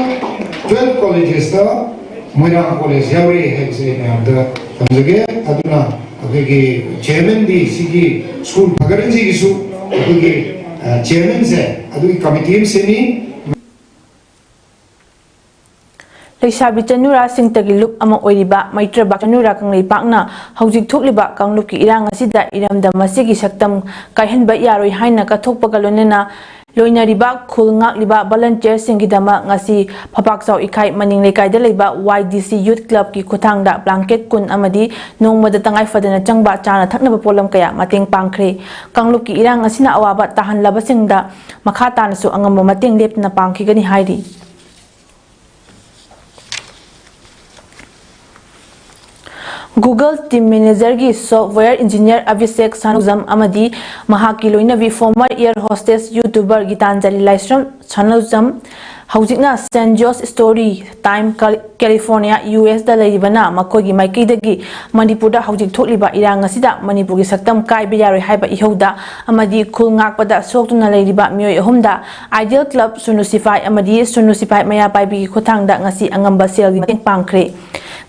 twelve colleges ꯇ ꯃꯣꯏꯔꯥꯡ ꯀꯣꯂꯦꯖ ꯌꯥꯎꯔꯦ ꯍꯥꯏꯕꯁꯦ ꯑꯩ ꯃꯌꯥꯝꯗ ꯊꯝꯖꯒꯦ꯫ ꯑꯗꯨꯅ ꯑꯩꯈꯣꯏꯒꯤ chairman ꯗꯤ ꯁꯤꯒꯤ ꯁ꯭ꯀꯨꯜ ꯐꯒꯠꯍꯟꯁꯤꯒꯤꯁꯨ ꯑꯩꯈꯣꯏꯒꯤ, ꯑ, chairman ꯁꯦ ꯑꯗꯨꯒꯤ committee ꯑꯃ ꯁꯦꯝꯃꯤ꯫ ꯂꯩꯁꯥꯕꯤ ꯆꯅꯨꯔꯥꯁꯤꯡꯇꯒꯤ ꯂꯨꯞ ꯑꯃ ꯑꯣꯏꯔꯤꯕ ꯃꯩꯇ꯭ꯔꯕ ꯆꯅꯨꯔꯥ ꯀꯪꯂꯩꯄꯥꯛꯅ ꯍꯧꯖꯤꯛ ꯊꯣꯛꯂꯤꯕ ꯀꯥꯡꯂꯨꯞꯀꯤ ꯏꯔꯥꯡ ꯑꯁꯤꯗ ꯏꯔꯝꯗꯝ ꯑꯁꯤꯒꯤ ꯁꯛꯇꯝ ꯀꯥꯏꯍꯟꯕ ꯌꯥꯔꯣꯏ ꯍꯥꯏꯅ ꯀꯠꯊꯣꯛꯄꯒ ꯂꯣꯏꯅꯅ ꯂꯣꯏꯅꯔꯤꯕ ꯈꯨꯜ ꯉꯥꯛꯂꯤꯕ ꯚꯣꯂꯟꯇꯤꯌꯔꯁꯤꯡꯒꯤꯗꯃꯛ ꯉꯁꯤ ꯐꯄꯥꯛꯆꯥꯎ ꯏꯈꯥꯏ ꯃꯅꯤꯡ ꯂꯩꯀꯥꯏꯗ ꯂꯩꯕ ꯋꯥꯏ ꯗꯤ ꯁꯤ ꯌꯨꯠ ꯀ꯭ꯂꯕꯀꯤ ꯈꯨꯠꯊꯥꯡꯗ ꯕ꯭ꯂꯥꯡꯀꯦꯠ ꯀꯨꯟ ꯑꯃꯗꯤ ꯅꯣꯡꯃꯗ ꯇꯉꯥꯏ ꯐꯗꯅ ꯆꯪꯕ ꯆꯥꯅ ꯊꯛꯅꯕ ꯄꯣꯠꯂꯝ ꯀꯌꯥ ꯃꯇꯦꯡ ꯄꯥꯡꯈ꯭ꯔꯦ꯫ ꯀꯥꯡꯂꯨꯞꯀꯤ ꯏꯔꯥꯡ ꯑꯁꯤꯅ ꯑꯋꯥꯕ ꯇꯥꯍꯜꯂꯕꯁꯤꯡꯗ ꯃꯈꯥ ꯇꯥꯅꯁꯨ ꯑꯉꯝꯕ ꯃꯇꯦꯡ ꯂꯦꯞꯇꯅ ꯄꯥꯡꯈꯤꯒꯅꯤ ꯍꯥꯏꯔꯤ꯫ Google Team Managerꯒꯤ software engineer Abhishek ꯁꯅꯨꯖꯝ ꯑꯃꯗꯤ ꯃꯍꯥꯛꯀꯤ ꯂꯣꯏꯅꯕꯤ former air hostess YouTuber Gitanjali ꯂꯥꯏꯁ꯭ꯔꯝ ꯁꯅꯨꯖꯝ ꯍꯧꯖꯤꯛꯅ San Jose Story Time California, U S ꯗ ꯂꯩꯔꯤꯕꯅ ꯃꯈꯣꯏꯒꯤ ꯃꯥꯏꯀꯩꯗꯒꯤ ꯃꯅꯤꯄꯨꯔꯗ ꯍꯧꯖꯤꯛ ꯊꯣꯛꯂꯤꯕ ꯏꯔꯥꯡ ꯑꯁꯤꯗ ꯃꯅꯤꯄꯨꯔꯒꯤ ꯁꯛꯇꯝ ꯀꯥꯏꯕ ꯌꯥꯔꯣꯏ ꯍꯥꯏꯕ ꯏꯍꯧꯗ ꯑꯃꯗꯤ ꯈꯨꯜ ꯉꯥꯛꯄꯗ ꯁꯣꯛꯇꯨꯅ ꯂꯩꯔꯤꯕ ꯃꯤꯑꯣꯏ ꯑꯍꯨꯝꯗ Ideal Club ꯁꯨꯅꯨ ꯁꯤꯐꯥꯏ ꯑꯃꯗꯤ ꯁꯨꯅꯨ ꯁꯤꯐꯥꯏ ꯃꯩꯔꯥ ꯄꯥꯏꯕꯤꯒꯤ ꯈꯨꯠꯊꯥꯡꯗ ꯉꯁꯤ ꯑꯉꯝꯕ ꯁꯦꯜꯒꯤ ꯃꯇꯦꯡ ꯄꯥꯡꯈ꯭ꯔꯦ꯫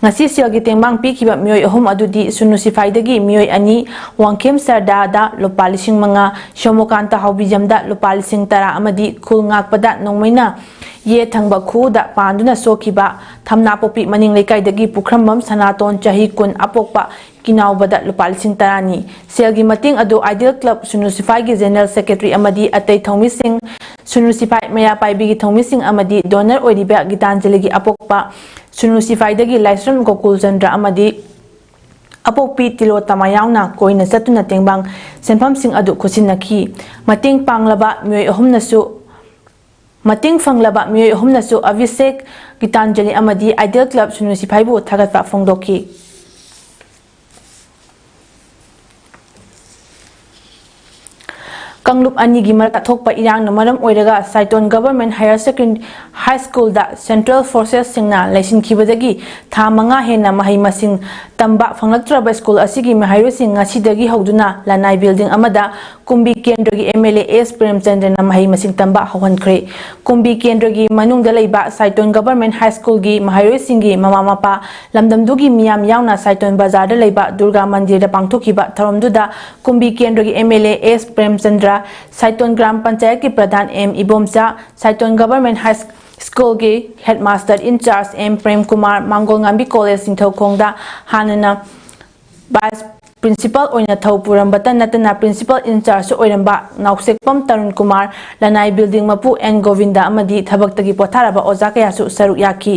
ꯉꯁꯤ ꯁꯦꯜꯒꯤ ꯇꯦꯡꯕꯥꯡ ꯄꯤꯈꯤꯕ ꯃꯤꯑꯣꯏ ꯑꯍꯨꯝ ꯑꯗꯨꯗꯤ ꯁꯨꯅꯨ ꯁꯤꯐꯥꯏꯗꯒꯤ ꯃꯤꯑꯣꯏ ꯑꯅꯤ, ꯋꯥꯡꯈꯦꯝ ꯁꯔꯗꯥꯗ ꯂꯨꯄꯥ ꯂꯤꯁꯤꯡ ꯃꯉꯥ, ꯁꯣꯃꯣꯀꯥꯟꯇ ꯍꯥꯎꯕꯤꯖꯝꯗ ꯂꯨꯄꯥ ꯂꯤꯁꯤꯡ ꯇꯔꯥ ꯑꯃꯗꯤ ꯈꯨꯜ ꯉꯥꯛꯄꯗ ꯅꯣꯡꯃꯩꯅ ꯌꯦ ꯊꯪꯕ ꯈꯨꯗ ꯄꯥꯟꯗꯨꯅ ꯁꯣꯛꯈꯤꯕ ꯊꯝꯅꯥꯄꯣꯛꯄꯤ ꯃꯅꯤꯡ ꯂꯩꯀꯥꯏꯗꯒꯤ ꯄꯨꯈ꯭ꯔꯝꯕꯝ ꯁꯅꯥꯇꯣꯟ ꯆꯍꯤ ꯀꯨꯟ ꯑꯄꯣꯛꯄ ꯀꯤꯅꯥꯎꯕꯗ ꯂꯨꯄꯥ ꯂꯤꯁꯤꯡ ꯇꯔꯥꯅꯤ꯫ ꯁꯦꯜꯒꯤ ꯃꯇꯦꯡ ꯑꯗꯨ Ideal Club ꯁꯨꯅꯨ ꯁꯤꯐꯥꯏꯒꯤ General Secretary ꯑꯃꯗꯤ ꯑꯇꯩ ꯊꯧꯃꯤꯁꯤꯡ, ꯁꯨꯅꯨ ꯁꯤꯐꯥꯏ ꯃꯩꯔꯥ ꯄꯥꯏꯕꯤꯒꯤ ꯊꯧꯃꯤꯁꯤꯡ ꯑꯃꯗꯤ donor ꯑꯣꯏꯔꯤꯕ ꯒꯤꯇꯥꯟꯖꯂꯤꯒꯤ ꯑꯄꯣꯛꯄ ꯁꯨꯅꯨ ꯁꯤꯐꯥꯏꯗꯒꯤ ꯂꯥꯏꯁ꯭ꯔꯝ ꯒꯣꯀꯨꯜ ꯆꯟꯗ꯭ꯔ ꯑꯃꯗꯤ ꯑꯄꯣꯛꯄꯤ ꯇꯤꯂꯣꯇꯃꯥ ꯌꯥꯎꯅ ꯀꯣꯏꯅ ꯆꯠꯇꯨꯅ ꯇꯦꯡꯕꯥꯡ ꯁꯦꯟꯐꯝꯁꯤꯡ ꯑꯗꯨ ꯈꯨꯠꯁꯤꯟꯅꯈꯤ꯫ ꯃꯇꯦꯡ ꯄꯥꯡꯂꯕ ꯃꯤꯑꯣꯏ ꯑꯍꯨꯝꯅꯁꯨ, ꯃꯇꯦꯡ ꯐꯪꯂꯕ ꯃꯤꯑꯣꯏ ꯑꯍꯨꯝꯅꯁꯨ ꯑꯚꯤꯁꯦꯛ, ꯒꯤꯇꯥꯟꯖꯂꯤ ꯑꯃꯗꯤ Ideal Club ꯁꯨꯅꯨ ꯁꯤꯐꯥꯏꯕꯨ ꯊꯥꯒꯠꯄ ꯐꯣꯡꯗꯣꯛꯈꯤ꯫ ꯀꯥꯡꯂꯨꯞ ꯑꯅꯤꯒꯤ ꯃꯔꯛꯇ ꯊꯣꯛꯄ ꯏꯔꯥꯡꯅ ꯃꯔꯝ ꯑꯣꯏꯔꯒ ꯁꯥꯏꯇꯣꯟ Government Higher Secondary High Schoolꯗ Central Forcesꯁꯤꯡꯅ ꯂꯩꯁꯤꯟꯈꯤꯕꯗꯒꯤ ꯊꯥ ꯃꯉꯥ ꯍꯦꯟꯅ ꯃꯍꯩ ꯃꯁꯤꯡ ꯇꯝꯕ ꯐꯪꯂꯛꯇ꯭ꯔꯕ ꯁ꯭ꯀꯨꯜ ꯑꯁꯤꯒꯤ ꯃꯍꯩꯔꯣꯏꯁꯤꯡ ꯉꯁꯤꯗꯒꯤ ꯍꯧꯗꯨꯅ ꯂꯅꯥꯏ building ꯑꯃꯗ ꯀꯨꯝꯕꯤ ꯀꯦꯟꯗ꯭ꯔꯒꯤ M L A S ꯄ꯭ꯔꯦꯝꯆꯟꯗ꯭ꯔꯅ ꯃꯍꯩ ꯃꯁꯤꯡ ꯇꯝꯕ ꯍꯧꯍꯟꯈ꯭ꯔꯦ꯫ ꯀꯨꯝꯕꯤ ꯀꯦꯟꯗ꯭ꯔꯒꯤ ꯃꯅꯨꯡꯗ ꯂꯩꯕ ꯁꯥꯏꯇꯣꯟ Government High Schoolꯒꯤ ꯃꯍꯩꯔꯣꯏꯁꯤꯡꯒꯤ ꯃꯃꯥ ꯃꯄꯥ, ꯂꯝꯗꯝꯗꯨꯒꯤ ꯃꯤꯌꯥꯝ ꯌꯥꯎꯅ ꯁꯥꯏꯇꯣꯟ ꯕꯖꯥꯔꯗ ꯂꯩꯕ ꯗꯨꯔꯒꯥ ꯃꯟꯗꯤꯔꯗ ꯄꯥꯡꯊꯣꯛꯈꯤꯕ ꯊꯧꯔꯝꯗꯨꯗ ꯀꯨꯝꯕꯤ ꯀꯦꯟꯗ꯭ꯔꯒꯤ M L A S Premchandra, Saiton ꯒ꯭ꯔꯥꯝ ꯄꯟꯆꯥꯌꯠꯀꯤ ꯄ꯭ꯔꯙꯥꯟ M Ibomcha, Saiton Government High ꯁ꯭ꯀꯨꯜꯒꯤ headmaster incharge M Prem Kumar, Mangolnganbi college ꯅꯤꯡꯊꯧꯈꯣꯡꯗ ꯍꯥꯟꯅꯅ ꯚꯥꯏꯁ ꯄ꯭ꯔꯤꯟꯁꯤꯄꯥꯜ ꯑꯣꯏꯅ ꯊꯧ ꯄꯨꯔꯝꯕꯇ ꯅꯠꯇꯅ ꯄ꯭ꯔꯤꯟꯁꯤꯄꯥꯜ ꯏꯟꯆꯥꯔꯖꯁꯨ ꯑꯣꯏꯔꯝꯕ ꯅꯥꯎꯁꯦꯛꯄꯝ ꯇꯔꯨꯟ ꯀꯨꯃꯥꯔ, ꯂꯅꯥꯏ ꯕꯤꯜꯗꯤꯡ ꯃꯄꯨ ꯑꯦꯟ ꯒꯣꯕꯤꯟꯗ ꯑꯃꯗꯤ ꯊꯕꯛꯇꯒꯤ ꯄꯣꯊꯥꯔꯕ ꯑꯣꯖꯥ ꯀꯌꯥꯁꯨ ꯁꯔꯨꯛ ꯌꯥꯈꯤ꯫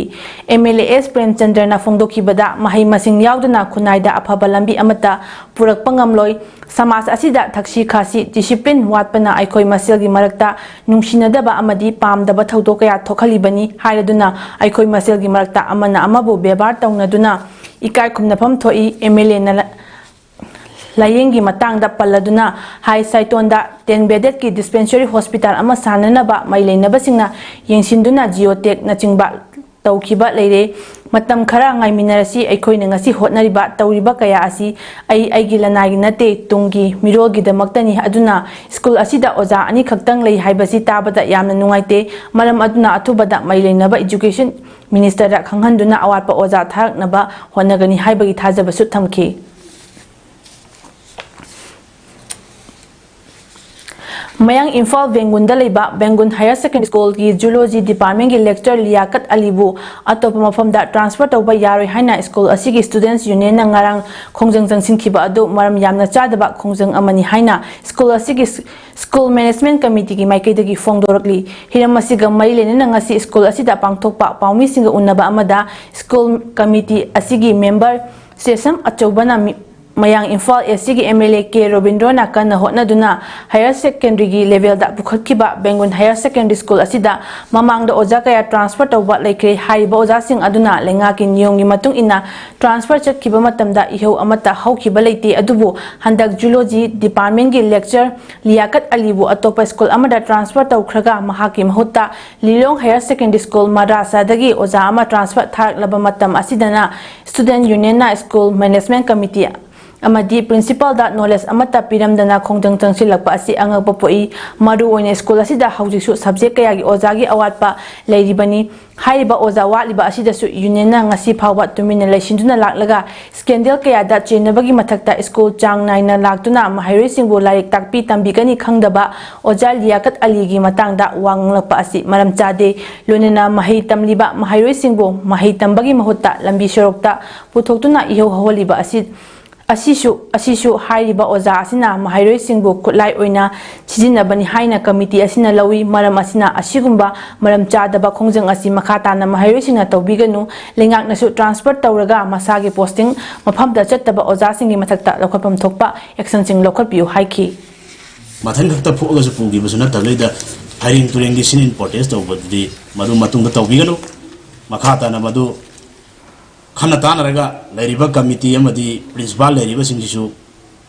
ꯑꯦꯝ ꯑꯦꯜ ꯑꯦ ꯑꯦꯁ ꯄ꯭ꯔꯦꯝꯆꯟꯗ꯭ꯔꯅ ꯐꯣꯡꯗꯣꯛꯈꯤꯕꯗ, ꯃꯍꯩ ꯃꯁꯤꯡ ꯌꯥꯎꯗꯅ ꯈꯨꯟꯅꯥꯏꯗ ꯑꯐꯕ ꯂꯝꯕꯤ ꯑꯃꯠꯇ ꯄꯨꯔꯛꯄ ꯉꯝꯂꯣꯏ꯫ ꯁꯃꯥꯖ ꯑꯁꯤꯗ ꯊꯛꯁꯤ ꯈꯥꯁꯤ, ꯗꯤꯁꯤꯄ꯭ꯂꯤꯟ ꯋꯥꯠꯄꯅ ꯑꯩꯈꯣꯏ ꯃꯁꯦꯜꯒꯤ ꯃꯔꯛꯇ ꯅꯨꯡꯁꯤꯅꯗꯕ ꯑꯃꯗꯤ ꯄꯥꯝꯗꯕ ꯊꯧꯗꯣꯛ ꯀꯌꯥ ꯊꯣꯛꯍꯜꯂꯤꯕꯅꯤ ꯍꯥꯏꯔꯗꯨꯅ, ꯑꯩꯈꯣꯏ ꯃꯁꯦꯜꯒꯤ ꯃꯔꯛꯇ ꯑꯃꯅ ꯑꯃꯕꯨ ꯕꯦꯕꯥꯔ ꯇꯧꯅꯗꯨꯅ ꯏꯀꯥꯏ ꯈꯨꯝꯅꯐꯝ ꯊꯣꯛꯏ꯫ ꯑꯦꯝ ꯑꯦꯜ ꯑꯦꯅ ꯂꯥꯏꯌꯦꯡꯒꯤ ꯃꯇꯥꯡꯗ ꯄꯜꯂꯗꯨꯅ ꯍꯥꯏ, ꯁꯥꯏꯇꯣꯟꯗ ꯇꯦꯟ ꯕꯦꯗꯦꯠꯀꯤ ꯗꯤꯁꯄꯦꯟꯁꯔꯤ ꯍꯣꯁꯄꯤꯇꯥꯜ ꯑꯃ ꯁꯥꯅꯅꯕ ꯃꯩ ꯂꯩꯅꯕꯁꯤꯡꯅ ꯌꯦꯡꯁꯤꯟꯗꯨꯅ ꯖꯤꯑꯣꯇꯦꯛꯅꯆꯤꯡꯕ ꯇꯧꯈꯤꯕ ꯂꯩꯔꯦ꯫ ꯃꯇꯝ ꯈꯔ ꯉꯥꯏꯃꯤꯟꯅꯔꯁꯤ, ꯑꯩꯈꯣꯏꯅ ꯉꯁꯤ ꯍꯣꯠꯅꯔꯤꯕ, ꯇꯧꯔꯤꯕ ꯀꯌꯥ ꯑꯁꯤ ꯑꯩ ꯑꯩꯒꯤ ꯂꯅꯥꯏꯒꯤ ꯅꯠꯇꯦ, ꯇꯨꯡꯒꯤ ꯃꯤꯔꯣꯜꯒꯤꯗꯃꯛꯇꯅꯤ꯫ ꯑꯗꯨꯅ ꯁ꯭ꯀꯨꯜ ꯑꯁꯤꯗ ꯑꯣꯖꯥ ꯑꯅꯤꯈꯛꯇꯪ ꯂꯩ ꯍꯥꯏꯕꯁꯤ ꯇꯥꯕꯗ ꯌꯥꯝꯅ ꯅꯨꯡꯉꯥꯏꯇꯦ꯫ ꯃꯔꯝ ꯑꯗꯨꯅ ꯑꯊꯨꯕꯗ ꯃꯩ ꯂꯩꯅꯕ ꯏꯖꯨꯀꯦꯁꯟ ꯃꯤꯅꯤꯁꯇꯔꯗ ꯈꯪꯍꯟꯗꯨꯅ ꯑꯋꯥꯠꯄ ꯑꯣꯖꯥ ꯊꯥꯔꯛꯅꯕ ꯍꯣꯠꯅꯒꯅꯤ ꯍꯥꯏꯕꯒꯤ ꯊꯥꯖꯕꯁꯨ ꯊꯝꯈꯤ꯫ ꯃꯌꯥꯡ ꯏꯝꯐꯥꯜ ꯕꯦꯡꯒꯨꯟꯗ ꯂꯩꯕ ꯕꯦꯡꯒꯨꯟ ꯍꯥꯌꯔ ꯁꯦꯀꯦꯟꯗꯔꯤ ꯁ꯭ꯀꯨꯜꯒꯤ ꯖꯨꯂꯣꯖꯤ ꯗꯤꯄꯥꯔꯠꯃꯦꯟꯒꯤ ꯂꯦꯛꯆꯔ ꯂꯤꯌꯥꯀꯠ ꯑꯂꯤꯕꯨ ꯑꯇꯣꯞꯄ ꯃꯐꯝꯗ ꯇ꯭ꯔꯥꯟꯁꯐꯔ ꯇꯧꯕ ꯌꯥꯔꯣꯏ ꯍꯥꯏꯅ ꯁ꯭ꯀꯨꯜ ꯑꯁꯤꯒꯤ ꯁ꯭ꯇꯨꯗꯦꯟꯠꯁ ꯌꯨꯅꯤꯌꯟꯅ ꯉꯔꯥꯡ ꯈꯣꯡꯖꯪ ꯆꯪꯁꯤꯟꯈꯤꯕ ꯑꯗꯨ ꯃꯔꯝ ꯌꯥꯝꯅ ꯆꯥꯗꯕ ꯈꯣꯡꯖꯪ ꯑꯃꯅꯤ ꯍꯥꯏꯅ ꯁ꯭ꯀꯨꯜ ꯑꯁꯤꯒꯤ ꯁ꯭ꯀꯨꯜ ꯃꯦꯅꯦꯖꯃꯦꯟꯠ ꯀꯃꯤꯇꯤꯒꯤ ꯃꯥꯏꯀꯩꯗꯒꯤ ꯐꯣꯡꯗꯣꯔꯛꯂꯤ꯫ ꯍꯤꯔꯝ ꯑꯁꯤꯒ ꯃꯔꯤ ꯂꯩꯅꯅ ꯉꯁꯤ ꯁ꯭ꯀꯨꯜ ꯑꯁꯤꯗ ꯄꯥꯡꯊꯣꯛꯄ ꯄꯥꯎꯃꯤꯁꯤꯡꯒ ꯎꯅꯕ ꯑꯃꯗ ꯁ꯭ꯀꯨꯜ ꯀꯃꯤꯇꯤ ꯑꯁꯤꯒꯤ ꯃꯦꯝꯕꯔ ꯆꯦꯁꯝ ꯑꯆꯧꯕꯅ ꯃꯤ-, ꯃꯌꯥꯡ ꯏꯝꯐꯥꯜ ꯑꯦꯁ ꯁꯤꯒꯤ ꯑꯦꯝ ꯑꯦꯜ ꯑꯦ ꯀꯦ ꯔꯣꯕꯤꯟꯗ꯭ꯔꯣꯅ ꯀꯟꯅ ꯍꯣꯠꯅꯗꯨꯅ ꯍꯥꯌꯔ ꯁꯦꯀꯦꯟꯗꯔꯤꯒꯤ ꯂꯦꯚꯦꯜꯗ ꯄꯨꯈꯠꯈꯤꯕ ꯕꯦꯡꯒꯨꯟ ꯍꯥꯌꯔ ꯁꯦꯀꯦꯟꯗꯔꯤ ꯁ꯭ꯀꯨꯜ ꯑꯁꯤꯗ ꯃꯃꯥꯡꯗ ꯑꯣꯖꯥ ꯀꯌꯥ ꯇ꯭ꯔꯥꯟꯁꯐꯔ ꯇꯧꯕ ꯂꯩꯈ꯭ꯔꯦ꯫ ꯍꯥꯏꯔꯤꯕ ꯑꯣꯖꯥꯁꯤꯡ ꯑꯗꯨꯅ ꯂꯩꯉꯥꯛꯀꯤ ꯅꯤꯌꯣꯝꯒꯤ ꯃꯇꯨꯡ ꯏꯟꯅ ꯇ꯭ꯔꯥꯟꯁꯐꯔ ꯆꯠꯈꯤꯕ ꯃꯇꯝꯗ ꯏꯍꯧ ꯑꯃꯠꯇ ꯍꯧꯈꯤꯕ ꯂꯩꯇꯦ꯫ ꯑꯗꯨꯕꯨ ꯍꯟꯗꯛ ꯖꯨꯂꯣꯖꯤ ꯗꯤꯄꯥꯔꯠꯃꯦꯟꯒꯤ ꯂꯦꯛꯆꯔ ꯂꯤꯌꯥꯀꯠ ꯑꯂꯤꯕꯨ ꯑꯇꯣꯞꯄ ꯁ꯭ꯀꯨꯜ ꯑꯃꯗ ꯇ꯭ꯔꯥꯟꯁꯐꯔ ꯇꯧꯈ꯭ꯔꯒ ꯃꯍꯥꯛꯀꯤ ꯃꯍꯨꯠꯇ ꯂꯤꯂꯣꯡ ꯍꯥꯌꯔ ꯁꯦꯀꯦꯟꯗꯔꯤ ꯁ꯭ꯀꯨꯜ ꯃꯗ꯭ꯔꯥꯁꯥꯗꯒꯤ ꯑꯣꯖꯥ ꯑꯃ ꯇ꯭ꯔꯥꯟꯁꯐꯔ ꯊꯥꯔꯛꯂꯕ ꯃꯇꯝ ꯑꯁꯤꯗꯅ ꯁ꯭ꯇꯨꯗꯦꯟꯠ ꯌꯨꯅꯤꯌꯟꯅ ꯁ꯭ꯀꯨꯜ ꯃꯦꯅꯦꯖꯃꯦꯟꯠ ꯀꯃꯤꯇꯤ ꯑꯃꯗꯤ ꯄ꯭ꯔꯤꯟꯁꯤꯄꯥꯜꯗ ꯅꯣꯂꯦꯖ ꯑꯃꯠꯇ ꯄꯤꯔꯝꯗꯅ ꯈꯣꯡꯖꯪ ꯆꯪꯁꯤꯜꯂꯛꯄ ꯑꯁꯤ ꯑꯉꯛꯄ ꯄꯣꯛꯏ꯫ ꯃꯔꯨ ꯑꯣꯏꯅ ꯁ꯭ꯀꯨꯜ ꯑꯁꯤꯗ ꯍꯧꯖꯤꯛꯁꯨ ꯁꯕꯖꯦꯛ ꯀꯌꯥꯒꯤ ꯑꯣꯖꯥꯒꯤ ꯑꯋꯥꯠꯄ ꯂꯩꯔꯤꯕꯅꯤ꯫ ꯍꯥꯏꯔꯤꯕ ꯑꯣꯖꯥ ꯋꯥꯠꯂꯤꯕ ꯑꯁꯤꯗꯁꯨ ꯌꯨꯅꯤꯌꯟꯅ ꯉꯁꯤ ꯐꯥꯎꯕ ꯇꯨꯃꯤꯟꯅ ꯂꯩꯁꯤꯟꯗꯨꯅ ꯂꯥꯛꯂꯒ ꯁ꯭ꯀꯦꯟꯗꯦꯜ ꯀꯌꯥꯗ ꯆꯦꯟꯅꯕꯒꯤ ꯃꯊꯛꯇ ꯁ꯭ꯀꯨꯜ ꯆꯥꯡ ꯅꯥꯏꯅ ꯂꯥꯛꯇꯨꯅ ꯃꯍꯩꯔꯣꯏꯁꯤꯡꯕꯨ ꯂꯥꯏꯔꯤꯛ ꯇꯥꯛꯄꯤ ꯇꯝꯕꯤꯒꯅꯤ ꯈꯪꯗꯕ ꯑꯣꯖꯥ ꯂꯤꯌꯥꯀꯠ ꯑꯂꯤꯒꯤ ꯃꯇꯥꯡꯗ ꯋꯥ ꯉꯥꯡꯂꯛꯄ ꯑꯁꯤ ꯃꯔꯝ ꯆꯥꯗꯦ꯫ ꯂꯣꯏꯅꯅ ꯃꯍꯩ ꯇꯝꯂꯤꯕ ꯃꯍꯩꯔꯣꯏꯁꯤꯡꯕꯨ ꯃꯍꯩ ꯇꯝꯕꯒꯤ ꯃꯍꯨꯠꯇ ꯂꯝꯕꯤ ꯁꯣꯔꯣꯛꯇ ꯄꯨꯊꯣꯛꯇꯨꯅ ꯏꯍꯧ ꯍꯧꯍꯜꯂꯤꯕ ꯑꯁꯤ ꯑꯁꯤꯁꯨ ꯑꯁꯤꯁꯨ ꯍꯥꯏꯔꯤꯕ ꯑꯣꯖꯥ ꯑꯁꯤꯅ ꯃꯍꯩꯔꯣꯏꯁꯤꯡꯕꯨ ꯈꯨꯠꯂꯥꯏ ꯑꯣꯏꯅ ꯁꯤꯖꯤꯟꯅꯕꯅꯤ ꯍꯥꯏꯅ ꯀꯃꯤꯇꯤ ꯑꯁꯤꯅ ꯂꯧꯏ꯫ ꯃꯔꯝ ꯑꯁꯤꯅ ꯑꯁꯤꯒꯨꯝꯕ ꯃꯔꯝ ꯆꯥꯗꯕ ꯈꯣꯡꯖꯪ ꯑꯁꯤ ꯃꯈꯥ ꯇꯥꯅ ꯃꯍꯩꯔꯣꯏꯁꯤꯡꯅ ꯇꯧꯕꯤꯒꯅꯨ꯫ ꯂꯩꯉꯥꯛꯅꯁꯨ ꯇ꯭ꯔꯥꯟꯁꯐꯔ ꯇꯧꯔꯒ ꯃꯁꯥꯒꯤ ꯄꯣꯁꯇꯤꯡ ꯃꯐꯝꯗ ꯆꯠꯇꯕ ꯑꯣꯖꯥꯁꯤꯡꯒꯤ ꯃꯊꯛꯇ ꯂꯧꯈꯠꯐꯝ ꯊꯣꯛꯄ ꯑꯦꯛꯁꯟꯁꯤꯡ ꯂꯧꯈꯠꯄꯤꯌꯨ ꯍꯥꯏꯈꯤ꯫ ꯃꯊꯪ ꯈꯛꯇ ꯐꯨꯑꯒꯁꯨ ꯄꯨꯈꯤꯕꯁꯨ ꯅꯠꯇꯕꯗꯩꯗ ꯐꯩꯔꯦꯡ ꯇꯨꯔꯦꯡꯒꯤ ꯁꯤꯟ ꯏꯟ ꯄ꯭ꯔꯣꯇꯦꯁ ꯇꯧꯕꯗꯨꯗꯤ ꯃꯗꯨ ꯃꯇꯨꯡꯗ ꯇꯧꯕꯤꯒꯅꯨ꯫ ꯃꯈꯥ ꯇꯥꯅ ꯃꯗꯨ ꯈꯟꯅ ꯇꯥꯟꯅꯔꯒ ꯂꯩꯔꯤꯕ ꯀꯃꯤꯇꯤ ꯑꯃꯗꯤ ꯄ꯭ꯔꯤꯟꯁꯤꯄꯥꯜ ꯂꯩꯔꯤꯕꯁꯤꯡꯁꯤꯁꯨ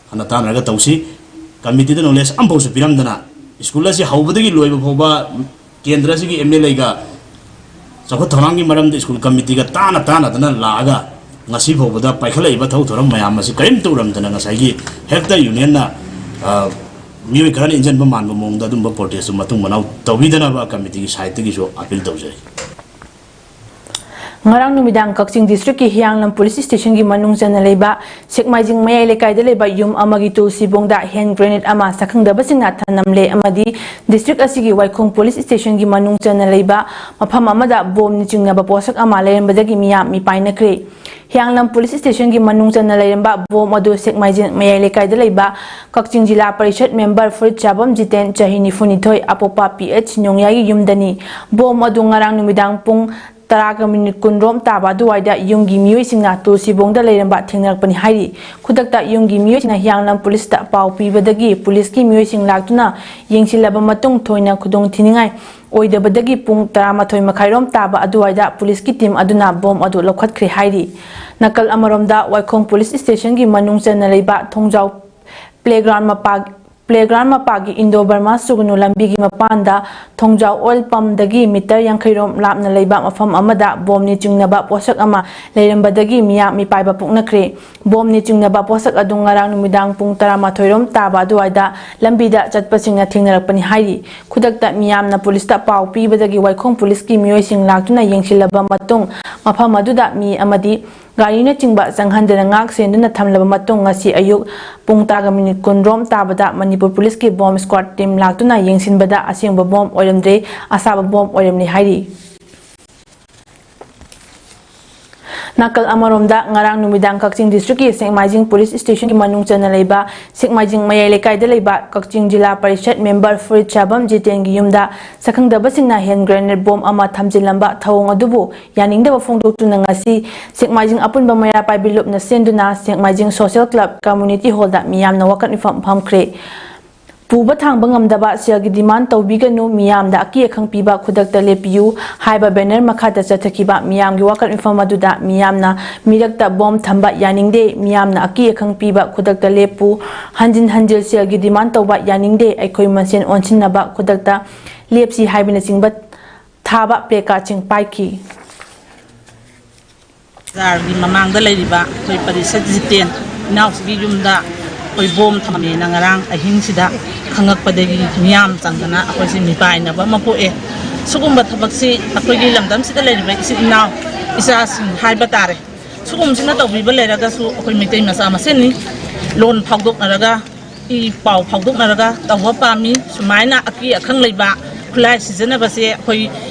ꯈꯟꯅ ꯇꯥꯟꯅꯔꯒ ꯇꯧꯁꯤ꯫ ꯀꯃꯤꯇꯤꯗ ꯅꯣꯂꯦꯖ ꯑꯃꯐꯥꯎꯁꯨ ꯄꯤꯔꯝꯗꯅ ꯁ꯭ꯀꯨꯜ ꯑꯁꯤ ꯍꯧꯕꯗꯒꯤ ꯂꯣꯏꯕ ꯐꯥꯎꯕ ꯀꯦꯟꯗ꯭ꯔ ꯑꯁꯤꯒꯤ ꯑꯦꯝ ꯑꯦꯜ ꯑꯦꯒ ꯆꯥꯎꯈꯠ ꯊꯧꯔꯥꯡꯒꯤ ꯃꯔꯝꯗ ꯁ꯭ꯀꯨꯜ ꯀꯃꯤꯇꯤꯒ ꯇꯥꯟꯅ ꯇꯥꯟꯅꯗꯅ ꯂꯥꯛꯑꯒ ꯉꯁꯤ ꯐꯥꯎꯕꯗ ꯄꯥꯏꯈꯠꯂꯛꯏꯕ ꯊꯧ ꯊꯧꯔꯝ ꯃꯌꯥꯝ ꯑꯁꯤ ꯀꯔꯤꯝꯇ ꯎꯔꯝꯗꯅ ꯉꯁꯥꯏꯒꯤ ꯍꯦꯛꯇ ꯌꯨꯅꯤꯌꯟꯅ, ꯑ, ꯃꯤꯑꯣꯏ ꯈꯔꯅ ꯏꯟꯖꯟꯕ ꯃꯥꯟꯕ ꯃꯑꯣꯡꯗ ꯑꯗꯨꯝꯕ ꯄ꯭ꯔꯣꯇꯦꯁꯇꯨ ꯃꯇꯨꯡ ꯃꯅꯥꯎ ꯇꯧꯕꯤꯗꯅꯕ ꯀꯃꯤꯇꯤꯒꯤ ꯁꯥꯏꯠꯇꯒꯤꯁꯨ ꯑꯄꯤꯜ ꯇꯧꯖꯔꯤ꯫ ꯉꯔꯥꯡ ꯅꯨꯃꯤꯗꯥꯡ ꯀꯛꯆꯤꯡ ꯗꯤꯁꯇ꯭ꯔꯤꯛꯀꯤ ꯍꯤꯌꯥꯡꯂꯝ ꯄꯨꯂꯤꯁ ꯁ꯭ꯇꯦꯁꯟꯒꯤ ꯃꯅꯨꯡ ꯆꯟꯅ ꯂꯩꯕ ꯁꯦꯛꯃꯥꯏꯖꯤꯡ ꯃꯌꯥꯏ ꯂꯩꯀꯥꯏꯗ ꯂꯩꯕ ꯌꯨꯝ ꯑꯃꯒꯤ ꯇꯨꯜꯁꯤꯕꯣꯡꯗ ꯍꯦꯟ ꯒ꯭ꯔꯦꯅꯦꯗ ꯑꯃ ꯁꯛꯈꯪꯗꯕꯁꯤꯡꯅ ꯊꯅꯝꯂꯦ ꯑꯃꯗꯤ ꯗꯤꯁꯇ꯭ꯔꯤꯛ ꯑꯁꯤꯒꯤ ꯋꯥꯏꯈꯣꯡ ꯄꯨꯂꯤꯁ ꯁ꯭ꯇꯦꯁꯟꯒꯤ ꯃꯅꯨꯡ ꯆꯟꯅ ꯂꯩꯕ ꯃꯐꯝ ꯑꯃꯗ ꯕꯣꯝꯅ ꯆꯤꯡꯅꯕ ꯄꯣꯠꯁꯛ ꯑꯃ ꯂꯩꯔꯝꯕꯗꯒꯤ ꯃꯤꯌꯥꯝ ꯃꯤꯄꯥꯏꯅꯈ꯭ꯔꯦ꯫ ꯍꯤꯌꯥꯡꯂꯝ ꯄꯨꯂꯤꯁ ꯁ꯭ꯇꯦꯁꯟꯒꯤ ꯃꯅꯨꯡ ꯆꯟꯅ ꯂꯩꯔꯝꯕ ꯕꯣꯝ ꯑꯗꯨ ꯁꯦꯛꯃꯥꯏꯖꯤꯡ ꯃꯌꯥꯏ ꯂꯩꯀꯥꯏꯗ ꯂꯩꯕ ꯀꯛꯆꯤꯡ ꯖꯤꯂꯥ ꯄꯔꯤꯁꯠ ꯃꯦꯝꯕꯔ ꯐꯨꯔꯤꯠ ꯆꯥꯕꯝ ꯖꯤꯇꯦꯟ, ꯆꯍꯤ ꯅꯤꯐꯨ ꯅꯤꯊꯣꯏ, ꯑꯄꯣꯛꯄ ꯄꯤ ꯑꯩꯆ ꯅꯣꯡꯌꯥꯏꯒꯤ ꯌꯨꯝꯗꯅꯤ꯫ ꯕꯣꯝ ꯑꯗꯨ ꯉꯔꯥꯡ ꯅꯨꯃꯤꯗꯥꯡ ꯄꯨꯡ ꯇꯔꯥꯒ ꯃꯤꯅꯤꯠ ꯀꯨꯟꯔꯣꯝ ꯇꯥꯕ ꯑꯗꯨꯋꯥꯏꯗ ꯌꯨꯝꯒꯤ ꯃꯤꯑꯣꯏꯁꯤꯡꯅ ꯇꯨꯜꯁꯤꯕꯣꯡꯗ ꯂꯩꯔꯝꯕ ꯊꯦꯡꯅꯔꯛꯄꯅꯤ ꯍꯥꯏꯔꯤ꯫ ꯈꯨꯗꯛꯇ ꯌꯨꯝꯒꯤ ꯃꯤꯑꯣꯏꯁꯤꯡꯅ ꯍꯤꯌꯥꯡꯂꯝ ꯄꯨꯂꯤꯁꯇ ꯄꯥꯎ ꯄꯤꯕꯗꯒꯤ ꯄꯨꯂꯤꯁꯀꯤ ꯃꯤꯑꯣꯏꯁꯤꯡ ꯂꯥꯛꯇꯨꯅ ꯌꯦꯡꯁꯤꯜꯂꯕ ꯃꯇꯨꯡ ꯊꯣꯏꯅ ꯈꯨꯗꯣꯡ ꯊꯤꯅꯤꯡꯉꯥꯏ ꯑꯣꯏꯗꯕꯗꯒꯤ ꯄꯨꯡ ꯇꯔꯥꯃꯥꯊꯣꯏ ꯃꯈꯥꯏꯔꯣꯝ ꯇꯥꯕ ꯑꯗꯨꯋꯥꯏꯗ ꯄꯨꯂꯤꯁꯀꯤ ꯇꯤꯝ ꯑꯗꯨꯅ ꯕꯣꯝ ꯑꯗꯨ ꯂꯧꯈꯠꯈ꯭ꯔꯦ ꯍꯥꯏꯔꯤ꯫ ꯅꯥꯀꯜ ꯑꯃꯔꯣꯝꯗ ꯋꯥꯏꯈꯣꯡ ꯄꯨꯂꯤꯁ ꯁ꯭ꯇꯦꯁꯟꯒꯤ ꯃꯅꯨꯡ ꯆꯟꯅ ꯂꯩꯕ ꯊꯣꯡꯖꯥꯎ ꯄ꯭ꯂꯦꯒ꯭ꯔꯥꯎꯟ ꯃꯄꯥ ꯄ꯭ꯂꯦꯒ꯭ꯔꯥꯎꯟ ꯃꯄꯥꯒꯤ ꯏꯟꯗꯣ ꯕꯔꯃꯥ ꯁꯨꯒꯅꯨ ꯂꯝꯕꯤꯒꯤ ꯃꯄꯥꯟꯗ ꯊꯣꯡꯖꯥꯎ ꯑꯣꯏꯜ ꯄꯝꯗꯒꯤ ꯃꯤꯇꯔ ꯌꯥꯡꯈꯩ ꯔꯣꯝ ꯂꯥꯞꯅ ꯂꯩꯕ ꯃꯐꯝ ꯑꯃꯗ ꯕꯣꯝꯅꯤ ꯆꯤꯡꯅꯕ ꯄꯣꯠꯁꯛ ꯑꯃ ꯂꯩꯔꯝꯕꯗꯒꯤ ꯃꯤꯌꯥꯝ ꯃꯤꯄꯥꯏꯕ ꯄꯣꯛꯅꯈ꯭ꯔꯦ꯫ ꯕꯣꯝꯅꯤ ꯆꯤꯡꯅꯕ ꯄꯣꯠꯁꯛ ꯑꯗꯨ ꯉꯔꯥꯡ ꯅꯨꯃꯤꯗꯥꯡ ꯄꯨꯡ ꯇꯔꯥꯃꯥꯊꯣꯏ ꯔꯣꯝ ꯇꯥꯕ ꯑꯗꯨꯋꯥꯏꯗ ꯂꯝꯕꯤꯗ ꯆꯠꯄꯁꯤꯡꯅ ꯊꯦꯡꯅꯔꯛꯄꯅꯤ ꯍꯥꯏꯔꯤ꯫ ꯈꯨꯗꯛꯇ ꯃꯤꯌꯥꯝꯅ ꯄꯨꯂꯤꯁꯇ ꯄꯥꯎ ꯄꯤꯕꯗꯒꯤ ꯋꯥꯏꯈꯣꯡ ꯄꯨꯂꯤꯁꯀꯤ ꯃꯤꯑꯣꯏꯁꯤꯡ ꯂꯥꯛꯇꯨꯅ ꯌꯦꯡꯁꯤꯜꯂꯕ ꯃꯇꯨꯡ ꯃꯐꯝ ꯑꯗꯨꯗ ꯃꯤ ꯑꯃꯗꯤ ꯒꯥꯔꯤꯅꯆꯤꯡꯕ ꯆꯪꯍꯟꯗꯅ ꯉꯥꯛ ꯁꯦꯟꯗꯨꯅ ꯊꯝꯂꯕ ꯃꯇꯨꯡ ꯉꯁꯤ ꯑꯌꯨꯛ ꯄꯨꯡ ꯇꯔꯥꯒ ꯃꯤꯅꯤꯠ ꯀꯨꯟ ꯔꯣꯝ ꯇꯥꯕꯗ ꯃꯅꯤꯄꯨꯔ ꯄꯨꯂꯤꯁꯀꯤ ꯕꯣꯝ ꯁ꯭ꯀ꯭ꯋꯥꯗ ꯇꯤꯝ ꯂꯥꯛꯇꯨꯅ ꯌꯦꯡꯁꯤꯟꯕꯗ ꯑꯁꯦꯡꯕ ꯕꯣꯝ ꯑꯣꯏꯔꯝꯗ꯭ꯔꯦ, ꯑꯁꯥꯕ ꯕꯣꯝ ꯑꯣꯏꯔꯝꯂꯦ ꯍꯥꯏꯔꯤ꯫ ꯅꯥꯀꯜ ꯑꯃꯔꯣꯝꯗ, ꯉꯔꯥꯡ ꯅꯨꯃꯤꯗꯥꯡ ꯀꯛꯆꯤꯡ ꯗꯤꯁꯇ꯭ꯔꯤꯛꯀꯤ ꯁꯦꯛꯃꯥꯏꯖꯤꯡ ꯄꯨꯂꯤꯁ ꯁ꯭ꯇꯦꯁꯟꯒꯤ ꯃꯅꯨꯡ ꯆꯟꯅ ꯂꯩꯕ ꯁꯦꯛꯃꯥꯏꯖꯤꯡ ꯃꯌꯥꯏ ꯂꯩꯀꯥꯏꯗ ꯂꯩꯕ ꯀꯛꯆꯤꯡ ꯖꯤꯂꯥ ꯄꯔꯤꯁꯠ ꯃꯦꯝꯕꯔ ꯐꯨꯔꯤꯠ ꯁꯥꯕꯝ ꯖꯤꯇꯦꯟꯒꯤ ꯌꯨꯝꯗ ꯁꯛꯈꯪꯗꯕꯁꯤꯡꯅ ꯍꯦꯟ ꯒ꯭ꯔꯦꯅꯦꯗ ꯕꯣꯝ ꯑꯃ ꯊꯝꯖꯤꯜꯂꯝꯕ ꯊꯧꯑꯣꯡ ꯑꯗꯨꯕꯨ ꯌꯥꯅꯤꯡꯗꯕ ꯐꯣꯡꯗꯣꯛꯇꯨꯅ ꯉꯁꯤ ꯁꯦꯛꯃꯥꯏꯖꯤꯡ ꯑꯄꯨꯟꯕ ꯃꯩꯔꯥ ꯄꯥꯏꯕꯤ ꯂꯨꯞꯅ ꯁꯦꯟꯗꯨꯅ ꯁꯦꯛꯃꯥꯏꯖꯤꯡ ꯁꯣꯁꯦꯜ ꯀ꯭ꯂꯕ ꯀꯝꯃ꯭ꯌꯨꯅꯤꯇꯤ ꯍꯣꯜꯗ ꯃꯤꯌꯥꯝꯅ ꯋꯥꯀꯠ ꯃꯤꯐꯝ ꯐꯝꯈ꯭ꯔꯦ꯫ ꯄꯨꯕ ꯊꯥꯡꯕ ꯉꯝꯗꯕ, ꯁꯦꯜꯒꯤ ꯗꯤꯃꯥꯟ ꯇꯧꯕꯤꯒꯅꯨ, ꯃꯤꯌꯥꯝꯗ ꯑꯀꯤ ꯑꯈꯪ ꯄꯤꯕ, ꯈꯨꯗꯛꯇ ꯂꯦꯞꯄꯤꯌꯨ ꯍꯥꯏꯕ ꯕꯦꯅꯔ ꯃꯈꯥꯗ ꯆꯠꯊꯈꯤꯕ ꯃꯤꯌꯥꯝꯒꯤ ꯋꯥꯀꯠ ꯃꯤꯐꯝ ꯑꯗꯨꯗ ꯃꯤꯌꯥꯝꯅ ꯃꯤꯔꯛꯇ ꯕꯣꯝ ꯊꯝꯕ ꯌꯥꯅꯤꯡꯗꯦ, ꯃꯤꯌꯥꯝꯅ ꯑꯀꯤ ꯑꯈꯪ ꯄꯤꯕ, ꯈꯨꯗꯛꯇ ꯂꯦꯞꯄꯨ, ꯍꯟꯖꯤꯟ ꯍꯟꯖꯤꯟ ꯁꯦꯜꯒꯤ ꯗꯤꯃꯥꯟ ꯇꯧꯕ ꯌꯥꯅꯤꯡꯗꯦ, ꯑꯩꯈꯣꯏ ꯃꯁꯦꯟ ꯑꯣꯟꯁꯤꯟꯅꯕ, ꯈꯨꯗꯛꯇ ꯂꯦꯞꯁꯤ ꯍꯥꯏꯕꯅꯆꯤꯡꯕ ꯊꯥꯕ ꯄ꯭ꯂꯦꯀꯥꯔꯗꯁꯤꯡ ꯄꯥꯏꯈꯤ꯫ ꯕꯖꯥꯔꯒꯤ ꯃꯃꯥꯡꯗ ꯂꯩꯔꯤꯕ ꯑꯩꯈꯣꯏ ꯄꯔꯤꯁꯠ ꯖꯤꯇꯦꯟ ꯏꯅꯥꯎꯁꯤꯒꯤ ꯌꯨꯝꯗ ꯑꯩꯈꯣꯏ ꯕꯣꯝ ꯊꯝꯃꯦꯅ ꯉꯔꯥꯡ ꯑꯍꯤꯡꯁꯤꯗ ꯈꯪꯉꯛꯄꯗꯒꯤ ꯃꯤꯌꯥꯝ ꯆꯪꯗꯅ ꯑꯩꯈꯣꯏꯁꯤ ꯃꯤꯄꯥꯏꯅꯕ ꯑꯃ ꯄꯣꯛꯑꯦ꯫ ꯁꯤꯒꯨꯝꯕ ꯊꯕꯛꯁꯤ ꯑꯩꯈꯣꯏꯒꯤ ꯂꯝꯗꯝꯁꯤꯗ ꯂꯩꯔꯤꯕ ꯏꯆꯤꯜ ꯏꯅꯥꯎ ꯏꯆꯥꯁꯤꯡ ꯍꯥꯏꯕ ꯇꯥꯔꯦ, ꯁꯤꯒꯨꯝꯕꯁꯤꯅ ꯇꯧꯕꯤꯕ ꯂꯩꯔꯒꯁꯨ ꯑꯩꯈꯣꯏ ꯃꯩꯇꯩ ꯃꯆꯥ ꯃꯁꯦꯟꯅꯤ꯫ ꯂꯣꯟ ꯐꯥꯎꯗꯣꯛꯅꯔꯒ, ꯏ ꯄꯥꯎ ꯐꯥꯎꯗꯣꯛꯅꯔꯒ ꯇꯧꯕ ꯄꯥꯝꯃꯤ꯫ ꯁꯨꯃꯥꯏꯅ ꯑꯀꯤ ꯑꯈꯪ ꯂꯩꯕ ꯈꯨꯠꯂꯥꯏ ꯁꯤꯖꯤꯟꯅꯕꯁꯦ ꯑꯩꯈꯣꯏ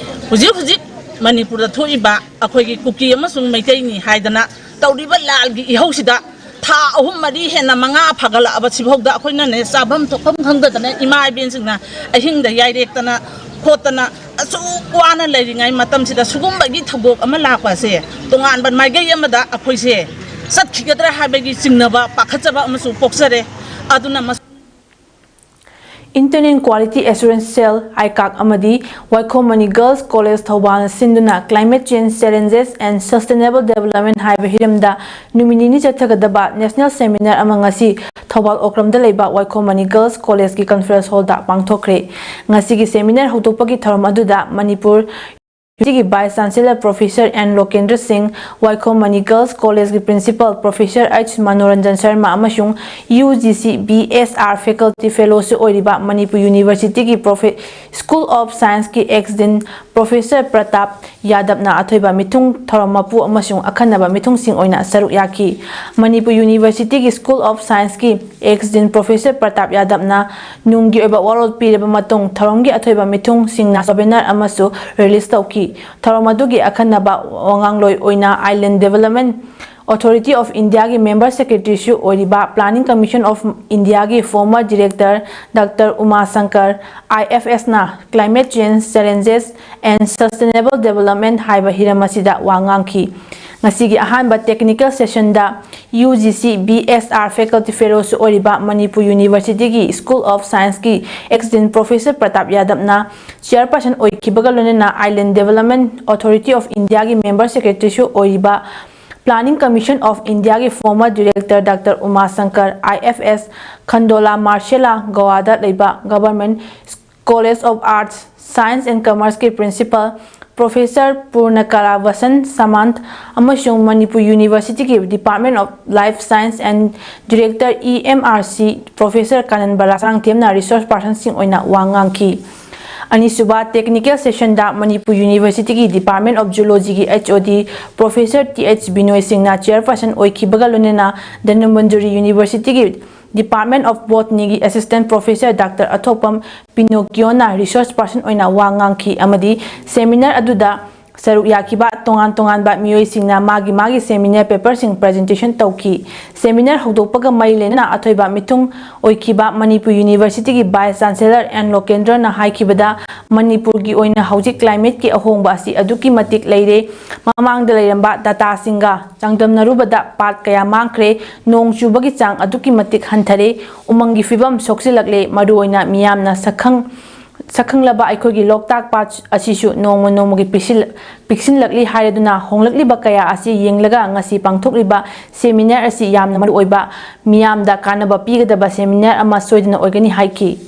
ꯍꯧꯖꯤꯛ ꯍꯧꯖꯤꯛ ꯃꯅꯤꯄꯨꯔꯗ ꯊꯣꯛꯏꯕ ꯑꯩꯈꯣꯏꯒꯤ ꯀꯨꯀꯤ ꯑꯃꯁꯨꯡ ꯃꯩꯇꯩꯅꯤ ꯍꯥꯏꯗꯅ ꯇꯧꯔꯤꯕ ꯂꯥꯜꯒꯤ ꯏꯍꯧꯁꯤꯗ ꯊꯥ ꯑꯍꯨꯝ ꯃꯔꯤ ꯍꯦꯟꯅ ꯃꯉꯥ ꯐꯒꯠꯂꯛꯑꯕ ꯁꯤꯐꯥꯎꯗ ꯑꯩꯈꯣꯏꯅꯅꯦ ꯆꯥꯐꯝ ꯊꯣꯛꯐꯝ ꯈꯪꯗꯗꯅ ꯏꯃꯥ ꯏꯕꯦꯟꯁꯤꯡꯅ ꯑꯍꯤꯡꯗ ꯌꯥꯏꯔꯦꯛꯇꯅ ꯈꯣꯠꯇꯅ ꯑꯁꯨꯛ ꯋꯥꯅ ꯂꯩꯔꯤꯉꯩ ꯃꯇꯝꯁꯤꯗ ꯁꯤꯒꯨꯝꯕꯒꯤ ꯊꯧꯗꯣꯛ ꯑꯃ ꯂꯥꯛꯄꯁꯦ ꯇꯣꯉꯥꯟꯕ ꯃꯥꯏꯀꯩ ꯑꯃꯗ ꯑꯩꯈꯣꯏꯁꯦ ꯆꯠꯈꯤꯒꯗ꯭ꯔꯥ ꯍꯥꯏꯕꯒꯤ ꯆꯤꯡꯅꯕ, ꯄꯥꯈꯠꯆꯕ ꯑꯃꯁꯨ ꯄꯣꯛꯆꯔꯦ꯫ ꯑꯗꯨꯅ ꯃꯁ- Internal Quality Assurance Cell, ꯑꯥꯏꯀꯥꯛ, ꯑꯃꯗꯤ ꯋꯥꯏꯈꯣꯝ ꯃꯅꯤ Girls College ꯊꯧꯕꯥꯜꯅ ꯁꯤꯟꯗꯨꯅ Climate Change Challenges and Sustainable Development ꯍꯥꯏꯕ ꯍꯤꯔꯝꯗ ꯅꯨꯃꯤꯠ ꯅꯤꯅꯤ ꯆꯠꯊꯒꯗꯕ National Seminar ꯑꯃ ꯉꯁꯤ ꯊꯧꯕꯥꯜ ꯑꯣꯀ꯭ꯔꯝꯗ ꯂꯩꯕ ꯋꯥꯏꯈꯣꯝ ꯃꯅꯤ Girls Collegeꯀꯤ Conference Hallꯗ ꯄꯥꯡꯊꯣꯛꯈ꯭ꯔꯦ꯫ ꯉꯁꯤꯒꯤ seminar ꯍꯧꯗꯣꯛꯄꯒꯤ ꯊꯧꯔꯝ ꯑꯗꯨꯗ Manipur Universityꯒꯤ Vice Chancellor Professor N Lokendra Singh, Waikhom Mani Girls Collegeꯀꯤ Principal Professor H Manoranjan Sharma ꯑꯃꯁꯨꯡ UGC BSR Faculty Fellowꯁꯨ ꯑꯣꯏꯔꯤꯕ Manipur Universityꯒꯤ Profe-, School of Scienceꯀꯤ Ex Dean Professor Pratap ꯌꯥꯗꯕꯅ ꯑꯊꯣꯏꯕ ꯃꯤꯊꯨꯡ, ꯊꯧꯔꯝ ꯃꯄꯨ ꯑꯃꯁꯨꯡ ꯑꯈꯟꯅꯕ ꯃꯤꯊꯨꯡꯁꯤꯡ ꯑꯣꯏꯅ ꯁꯔꯨꯛ ꯌꯥꯈꯤ꯫ Manipur Universityꯒꯤ School of Scienceꯀꯤ Ex Dean Professor Pratap ꯌꯥꯗꯕꯅ ꯅꯨꯡꯒꯤ ꯑꯣꯏꯕ ꯋꯥꯔꯣꯜ ꯄꯤꯔꯕ ꯃꯇꯨꯡ, ꯊꯧꯔꯝꯒꯤ ꯑꯊꯣꯏꯕ ꯃꯤꯊꯨꯡꯁꯤꯡꯅ souvenir ꯑꯃꯁꯨ release ꯇꯧꯈꯤ꯫ ꯊꯧꯔꯝ ꯑꯗꯨꯒꯤ ꯑꯈꯟꯅꯕ ꯋꯥꯉꯥꯡꯂꯣꯏ ꯑꯣꯏꯅ Island Development Authority of Indiaꯒꯤ Member Secretaryꯁꯨ ꯑꯣꯏꯔꯤꯕ Planning Commission of Indiaꯒꯤ former Director Doctor ꯎꯃꯥ Shankar, IFSꯅ Climate Change Challenges and Sustainable Development ꯍꯥꯏꯕ ꯍꯤꯔꯝ ꯑꯁꯤꯗ ꯋꯥ ꯉꯥꯡꯈꯤ꯫ ꯉꯁꯤꯒꯤ ꯑꯍꯥꯟꯕ technical sessionꯗ UGC BSR Faculty Fellowꯁꯨ ꯑꯣꯏꯔꯤꯕ Manipur Universityꯒꯤ School of Scienceꯀꯤ Ex Dean Professor Pratap ꯌꯥꯗꯕꯅ chairperson ꯑꯣꯏꯈꯤꯕꯒ ꯂꯣꯏꯅꯅ Island Development Authority of Indiaꯒꯤ Member Secretaryꯁꯨ ꯑꯣꯏꯔꯤꯕ Planning Commission of Indiaꯒꯤ former Director Doctor ꯎꯃꯥ Shankar, IFS, ꯈꯟꯗꯣꯂꯥ ꯃꯥꯔꯁꯦꯂꯥ, ꯒꯣꯋꯥꯗ ꯂꯩꯕ Government College of Arts, Science and Commerceꯀꯤ Principal Professor ꯄꯨꯔꯅꯀꯂꯥ ꯚꯁꯟ ꯁꯃꯥꯟꯊ ꯑꯃꯁꯨꯡ Manipur Universityꯒꯤ Department of Life Science and Director EMRC Professor ꯀꯥꯅꯟꯕꯂꯥ ꯁꯥꯡꯊꯦꯝꯅ resource personꯁꯤꯡ ꯑꯣꯏꯅ ꯋꯥ ꯉꯥꯡꯈꯤ꯫ ꯑꯅꯤꯁꯨꯕ technical sessionꯗ Manipur Universityꯒꯤ Department of Zoologyꯒꯤ HOD Professor TH ꯕꯤꯅꯣꯏ ꯁꯤꯡꯅ chairperson ꯑꯣꯏꯈꯤꯕꯒ ꯂꯣꯏꯅꯅ Dhanamanjuri Universityꯒꯤ Department of Botanyꯒꯤ Assistant Professor Doctor ꯑꯊꯣꯛꯄꯝ ꯄꯤꯅꯣꯀꯤꯌꯣꯅ resource person ꯑꯣꯏꯅ ꯋꯥ ꯉꯥꯡꯈꯤ ꯑꯃꯗꯤ seminar ꯑꯗꯨꯗ ꯁꯔꯨꯛ ꯌꯥꯈꯤꯕ ꯇꯣꯉꯥꯟ ꯇꯣꯉꯥꯟꯕ ꯃꯤꯑꯣꯏꯁꯤꯡꯅ ꯃꯥꯒꯤ ꯃꯥꯒꯤ seminar paperꯁꯤꯡ presentation ꯇꯧꯈꯤ꯫ Seminar ꯍꯧꯗꯣꯛꯄꯒ ꯃꯔꯤ ꯂꯩꯅꯅ ꯑꯊꯣꯏꯕ ꯃꯤꯊꯨꯡ ꯑꯣꯏꯈꯤꯕ ꯃꯅꯤꯄꯨꯔ Universityꯒꯤ Vice Chancellor ꯑꯦꯟ ꯂꯣꯀꯦꯟꯗ꯭ꯔꯅ ꯍꯥꯏꯈꯤꯕꯗ, ꯃꯅꯤꯄꯨꯔꯒꯤ ꯑꯣꯏꯅ ꯍꯧꯖꯤꯛ climateꯀꯤ ꯑꯍꯣꯡꯕ ꯑꯁꯤ ꯑꯗꯨꯛꯀꯤ ꯃꯇꯤꯛ ꯂꯩꯔꯦ꯫ ꯃꯃꯥꯡꯗ ꯂꯩꯔꯝꯕ dataꯁꯤꯡꯒ ꯆꯥꯡꯗꯝꯅꯔꯨꯕꯗ ꯄꯥꯠ ꯀꯌꯥ ꯃꯥꯡꯈ꯭ꯔꯦ, ꯅꯣꯡ ꯆꯨꯕꯒꯤ ꯆꯥꯡ ꯑꯗꯨꯛꯀꯤ ꯃꯇꯤꯛ ꯍꯟꯊꯔꯦ, ꯎꯃꯪꯒꯤ ꯐꯤꯕꯝ ꯁꯣꯛꯆꯤꯜꯂꯛꯂꯦ, ꯃꯔꯨꯑꯣꯏꯅ ꯃꯤꯌꯥꯝꯅ ꯁꯛꯈꯪ ꯁꯛꯈꯪꯂꯕ ꯑꯩꯈꯣꯏꯒꯤ ꯂꯣꯛꯇꯥꯛ ꯄꯥꯠ ꯑꯁꯤꯁꯨ ꯅꯣꯡꯃ ꯅꯣꯡꯃꯒꯤ ꯄꯤꯛꯁꯤꯜ-, ꯄꯤꯛꯁꯤꯜꯂꯛꯂꯤ ꯍꯥꯏꯔꯗꯨꯅ ꯍꯣꯡꯂꯛꯂꯤꯕ ꯀꯌꯥ ꯑꯁꯤ ꯌꯦꯡꯂꯒ ꯉꯁꯤ ꯄꯥꯡꯊꯣꯛꯂꯤꯕ seminar ꯑꯁꯤ ꯌꯥꯝꯅ ꯃꯔꯨꯑꯣꯏꯕ, ꯃꯤꯌꯥꯝꯗ ꯀꯥꯟꯅꯕ ꯄꯤꯒꯗꯕ seminar ꯑꯃ ꯁꯣꯏꯗꯅ ꯑꯣꯏꯒꯅꯤ ꯍꯥꯏꯈꯤ꯫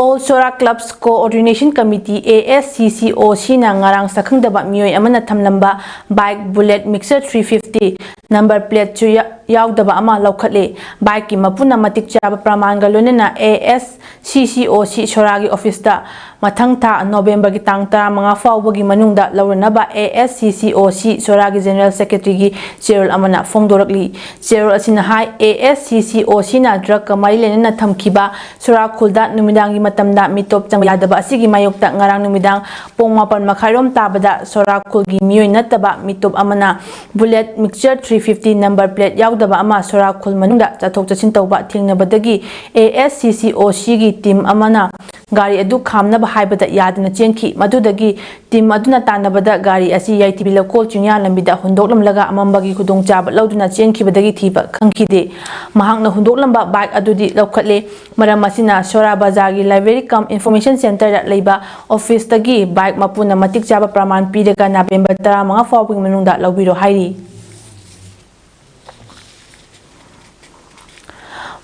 All Sora Clubs Coordination Committee, ASCCOCꯅ ꯉꯔꯥꯡ ꯁꯛꯈꯪꯗꯕ ꯃꯤꯑꯣꯏ ꯑꯃꯅ ꯊꯝꯂꯝꯕ bike Bullet Mixture three fifty number plateꯁꯨ ꯌꯥ-, ꯌꯥꯎꯗꯕ ꯑꯃ ꯂꯧꯈꯠꯂꯦ꯫ Bikeꯀꯤ ꯃꯄꯨꯅ ꯃꯇꯤꯛ ꯆꯥꯕ ꯄ꯭ꯔꯃꯥꯟꯒ ꯂꯣꯏꯅꯅ ASCCOC ꯁꯣꯔꯥꯒꯤ officeꯇ ꯃꯊꯪ ꯊꯥ Novemberꯒꯤ ꯇꯥꯡ ꯇꯔꯥꯃꯉꯥ ꯐꯥꯎꯕꯒꯤ ꯃꯅꯨꯡꯗ ꯂꯧꯔꯅꯕ ASCCOC ꯁꯣꯔꯥꯒꯤ General Secretaryꯒꯤ ꯆꯦꯔꯣꯜ ꯑꯃꯅ ꯐꯣꯡꯗꯣꯔꯛꯂꯤ꯫ ꯆꯦꯔꯣꯜ ꯑꯁꯤꯅ ꯍꯥꯏ, ASCCOCꯅ drugꯀ ꯃꯔꯤ ꯂꯩꯅꯅ ꯊꯝꯈꯤꯕ ꯁꯣꯔꯥ ꯈꯨꯜꯗ ꯅꯨꯃꯤꯗꯥꯡꯒꯤ ꯃꯇꯝꯗ ꯃꯤꯇꯣꯞ ꯆꯪꯕ ꯌꯥꯗꯕ ꯑꯁꯤꯒꯤ ꯃꯥꯌꯣꯛꯇ ꯉꯔꯥꯡ ꯅꯨꯃꯤꯗꯥꯡ ꯄꯨꯡ ꯃꯥꯄꯟ ꯃꯈꯥꯏꯔꯣꯝ ꯇꯥꯕꯗ ꯁꯣꯔꯥ ꯈꯨꯜꯒꯤ ꯃꯤꯑꯣꯏ ꯅꯠꯇꯕ ꯃꯤꯇꯣꯞ ꯑꯃꯅ Bullet Mixture three fifty number plate ꯌꯥꯎꯗꯕ ꯑꯃ ꯁꯣꯔꯥ ꯈꯨꯜ ꯃꯅꯨꯡꯗ ꯆꯠꯊꯣꯛ ꯆꯠꯁꯤꯟ ꯇꯧꯕ ꯊꯦꯡꯅꯕꯗꯒꯤ ASCCOCꯒꯤ team ꯑꯃꯅ ꯒꯥꯔꯤ ꯑꯗꯨ ꯈꯥꯝꯅꯕ ꯍꯥꯏꯕꯗ ꯌꯥꯗꯨꯅ ꯆꯦꯟꯈꯤ꯫ ꯃꯗꯨꯗꯒꯤ team ꯑꯗꯨꯅ ꯇꯥꯟꯅꯕꯗ ꯒꯥꯔꯤ ꯑꯁꯤ ꯌꯥꯏꯊꯤꯕꯤ ꯂꯧꯀꯣꯜ ꯆꯤꯡꯌꯥ ꯂꯝꯕꯤꯗ ꯍꯨꯟꯗꯣꯛꯂꯝꯂꯒ ꯑꯃꯝꯕꯒꯤ ꯈꯨꯗꯣꯡꯆꯥꯕ ꯂꯧꯗꯨꯅ ꯆꯦꯟꯈꯤꯕꯗꯒꯤ ꯊꯤꯕ ꯈꯪꯈꯤꯗꯦ꯫ ꯃꯍꯥꯛꯅ ꯍꯨꯟꯗꯣꯛꯂꯝꯕ bike ꯑꯗꯨꯗꯤ ꯂꯧꯈꯠꯂꯦ꯫ ꯃꯔꯝ ꯑꯁꯤꯅ ꯁꯣꯔꯥ ꯕꯖꯥꯔꯒꯤ library cum information centreꯗ ꯂꯩꯕ officeꯇꯒꯤ bike ꯃꯄꯨꯅ ꯃꯇꯤꯛ ꯆꯥꯕ ꯄ꯭ꯔꯃꯥꯟ ꯄꯤꯔꯒ November ꯇꯔꯥꯃꯉꯥ ꯐꯥꯎꯕꯒꯤ ꯃꯅꯨꯡꯗ ꯂꯧꯕꯤꯔꯣ ꯍꯥꯏꯔꯤ꯫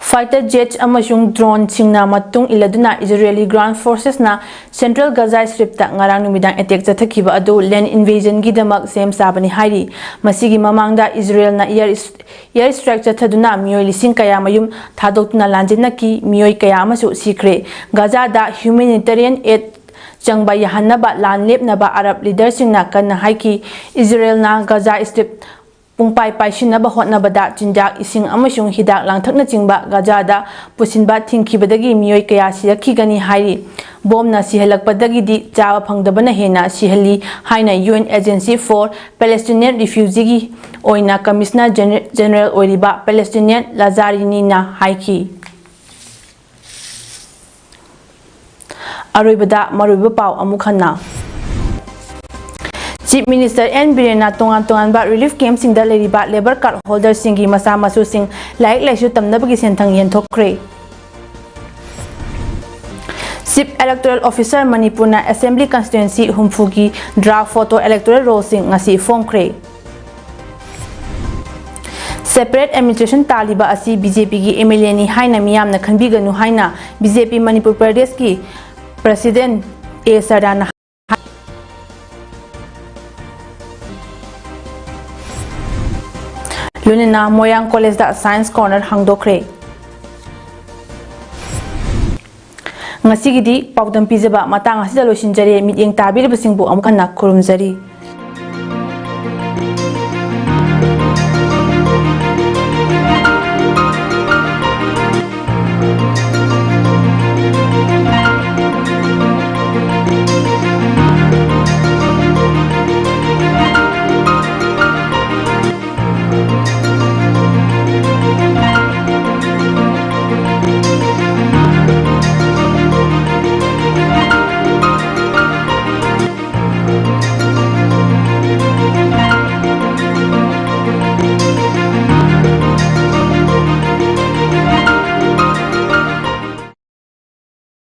Fighter jets ꯑꯃꯁꯨꯡ droneꯁꯤꯡꯅ ꯃꯇꯨꯡ ꯏꯜꯂꯗꯨꯅ Israeli ground forcesꯅ Central Gaza Stripꯇ ꯉꯔꯥꯡ ꯅꯨꯃꯤꯗꯥꯡ attack ꯆꯠꯊꯈꯤꯕ ꯑꯗꯨ land invasionꯒꯤꯗꯃꯛ ꯁꯦꯝ ꯁꯥꯕꯅꯤ ꯍꯥꯏꯔꯤ꯫ ꯃꯁꯤꯒꯤ ꯃꯃꯥꯡꯗ Israelꯅ air, air strike ꯆꯠꯊꯗꯨꯅ ꯃꯤꯑꯣꯏ ꯂꯤꯁꯤꯡ ꯀꯌꯥ ꯃꯌꯨꯝ ꯊꯥꯗꯣꯛꯇꯨꯅ ꯂꯥꯟꯖꯦꯟꯅꯈꯤ, ꯃꯤꯑꯣꯏ ꯀꯌꯥ ꯑꯃꯁꯨ ꯁꯤꯈ꯭ꯔꯦ꯫ ꯒꯥꯖꯥꯗ humanitarian aid ꯆꯪꯕ ꯌꯥꯍꯟꯅꯕ ꯂꯥꯟ ꯂꯦꯞꯅꯕ Arab leaderꯁꯤꯡꯅ ꯀꯟꯅ ꯍꯥꯏꯈꯤ꯫ Israelꯅ Gaza Strip ꯄꯨꯡꯄꯥꯏ ꯄꯥꯏꯁꯤꯟꯅꯕ ꯍꯣꯠꯅꯕꯗ ꯆꯤꯟꯖꯥꯛ, ꯏꯁꯤꯡ ꯑꯃꯁꯨꯡ ꯍꯤꯗꯥꯛ ꯂꯥꯡꯊꯛꯅꯆꯤꯡꯕ ꯒꯥꯖꯥꯗ ꯄꯨꯁꯤꯟꯕ ꯊꯤꯡꯈꯤꯕꯗꯒꯤ ꯃꯤꯑꯣꯏ ꯀꯌꯥ ꯁꯤꯔꯛꯈꯤꯒꯅꯤ ꯍꯥꯏꯔꯤ꯫ ꯕꯣꯝꯅ ꯁꯤꯍꯜꯂꯛꯄꯗꯒꯤꯗꯤ ꯆꯥꯕ ꯐꯪꯗꯕꯅ ꯍꯦꯟꯅ ꯁꯤꯍꯜꯂꯤ ꯍꯥꯏꯅ UN Agency for Palestinian Refugeeꯒꯤ ꯑꯣꯏꯅ Commissioner General ꯑꯣꯏꯔꯤꯕ Palestinian ꯂꯥꯖꯥꯔꯤꯅꯤꯅ ꯍꯥꯏꯈꯤ꯫ ꯑꯔꯣꯏꯕꯗ ꯃꯔꯨꯑꯣꯏꯕ ꯄꯥꯎ ꯑꯃꯨꯛ ꯍꯟꯅ꯫ Chief Minister N Birena ꯇꯣꯉꯥꯟ ꯇꯣꯉꯥꯟꯕ relief campꯁꯤꯡꯗ ꯂꯩꯔꯤꯕ labour card holderꯁꯤꯡꯒꯤ ꯃꯆꯥ ꯃꯁꯨꯁꯤꯡ ꯂꯥꯏꯔꯤꯛ ꯂꯥꯏꯁꯨ ꯇꯝꯅꯕꯒꯤ ꯁꯦꯟꯊꯪ ꯌꯦꯟꯊꯣꯛꯈ꯭ꯔꯦ꯫ Chief Electoral Officer ꯃꯅꯤꯄꯨꯔꯅ Assembly Constituency ꯍꯨꯝꯐꯨꯒꯤ draft photo electoral rollꯁꯤꯡ ꯉꯁꯤ ꯐꯣꯡꯈ꯭ꯔꯦ꯫ Separate administration ꯇꯥꯜꯂꯤꯕ ꯑꯁꯤ BJPꯒꯤ MLAꯅꯤ ꯍꯥꯏꯅ ꯃꯤꯌꯥꯝꯅ ꯈꯟꯕꯤꯒꯅꯨ ꯍꯥꯏꯅ BJP ꯃꯅꯤꯄꯨꯔ ꯄ꯭ꯔꯗꯦꯁꯀꯤ President A ꯁꯔꯗꯥꯅ ꯍꯥꯏ꯫ ꯂꯣꯏꯅꯅ ꯃꯣꯏꯔꯥꯡ ꯀꯣꯂꯦꯖꯇ Science Corner ꯍꯥꯡꯗꯣꯛꯈ꯭ꯔꯦ꯫ ꯉꯁꯤꯒꯤꯗꯤ ꯄꯥꯎꯗꯝ ꯄꯤꯖꯕ ꯃꯇꯥꯡ ꯑꯁꯤꯗ ꯂꯣꯏꯁꯤꯟꯖꯔꯦ꯫ ꯃꯤꯠꯌꯦꯡ ꯇꯥꯕꯤꯔꯤꯕꯁꯤꯡꯕꯨ ꯑꯃꯨꯛ ꯍꯟꯅ ꯈꯨꯔꯨꯝꯖꯔꯤ꯫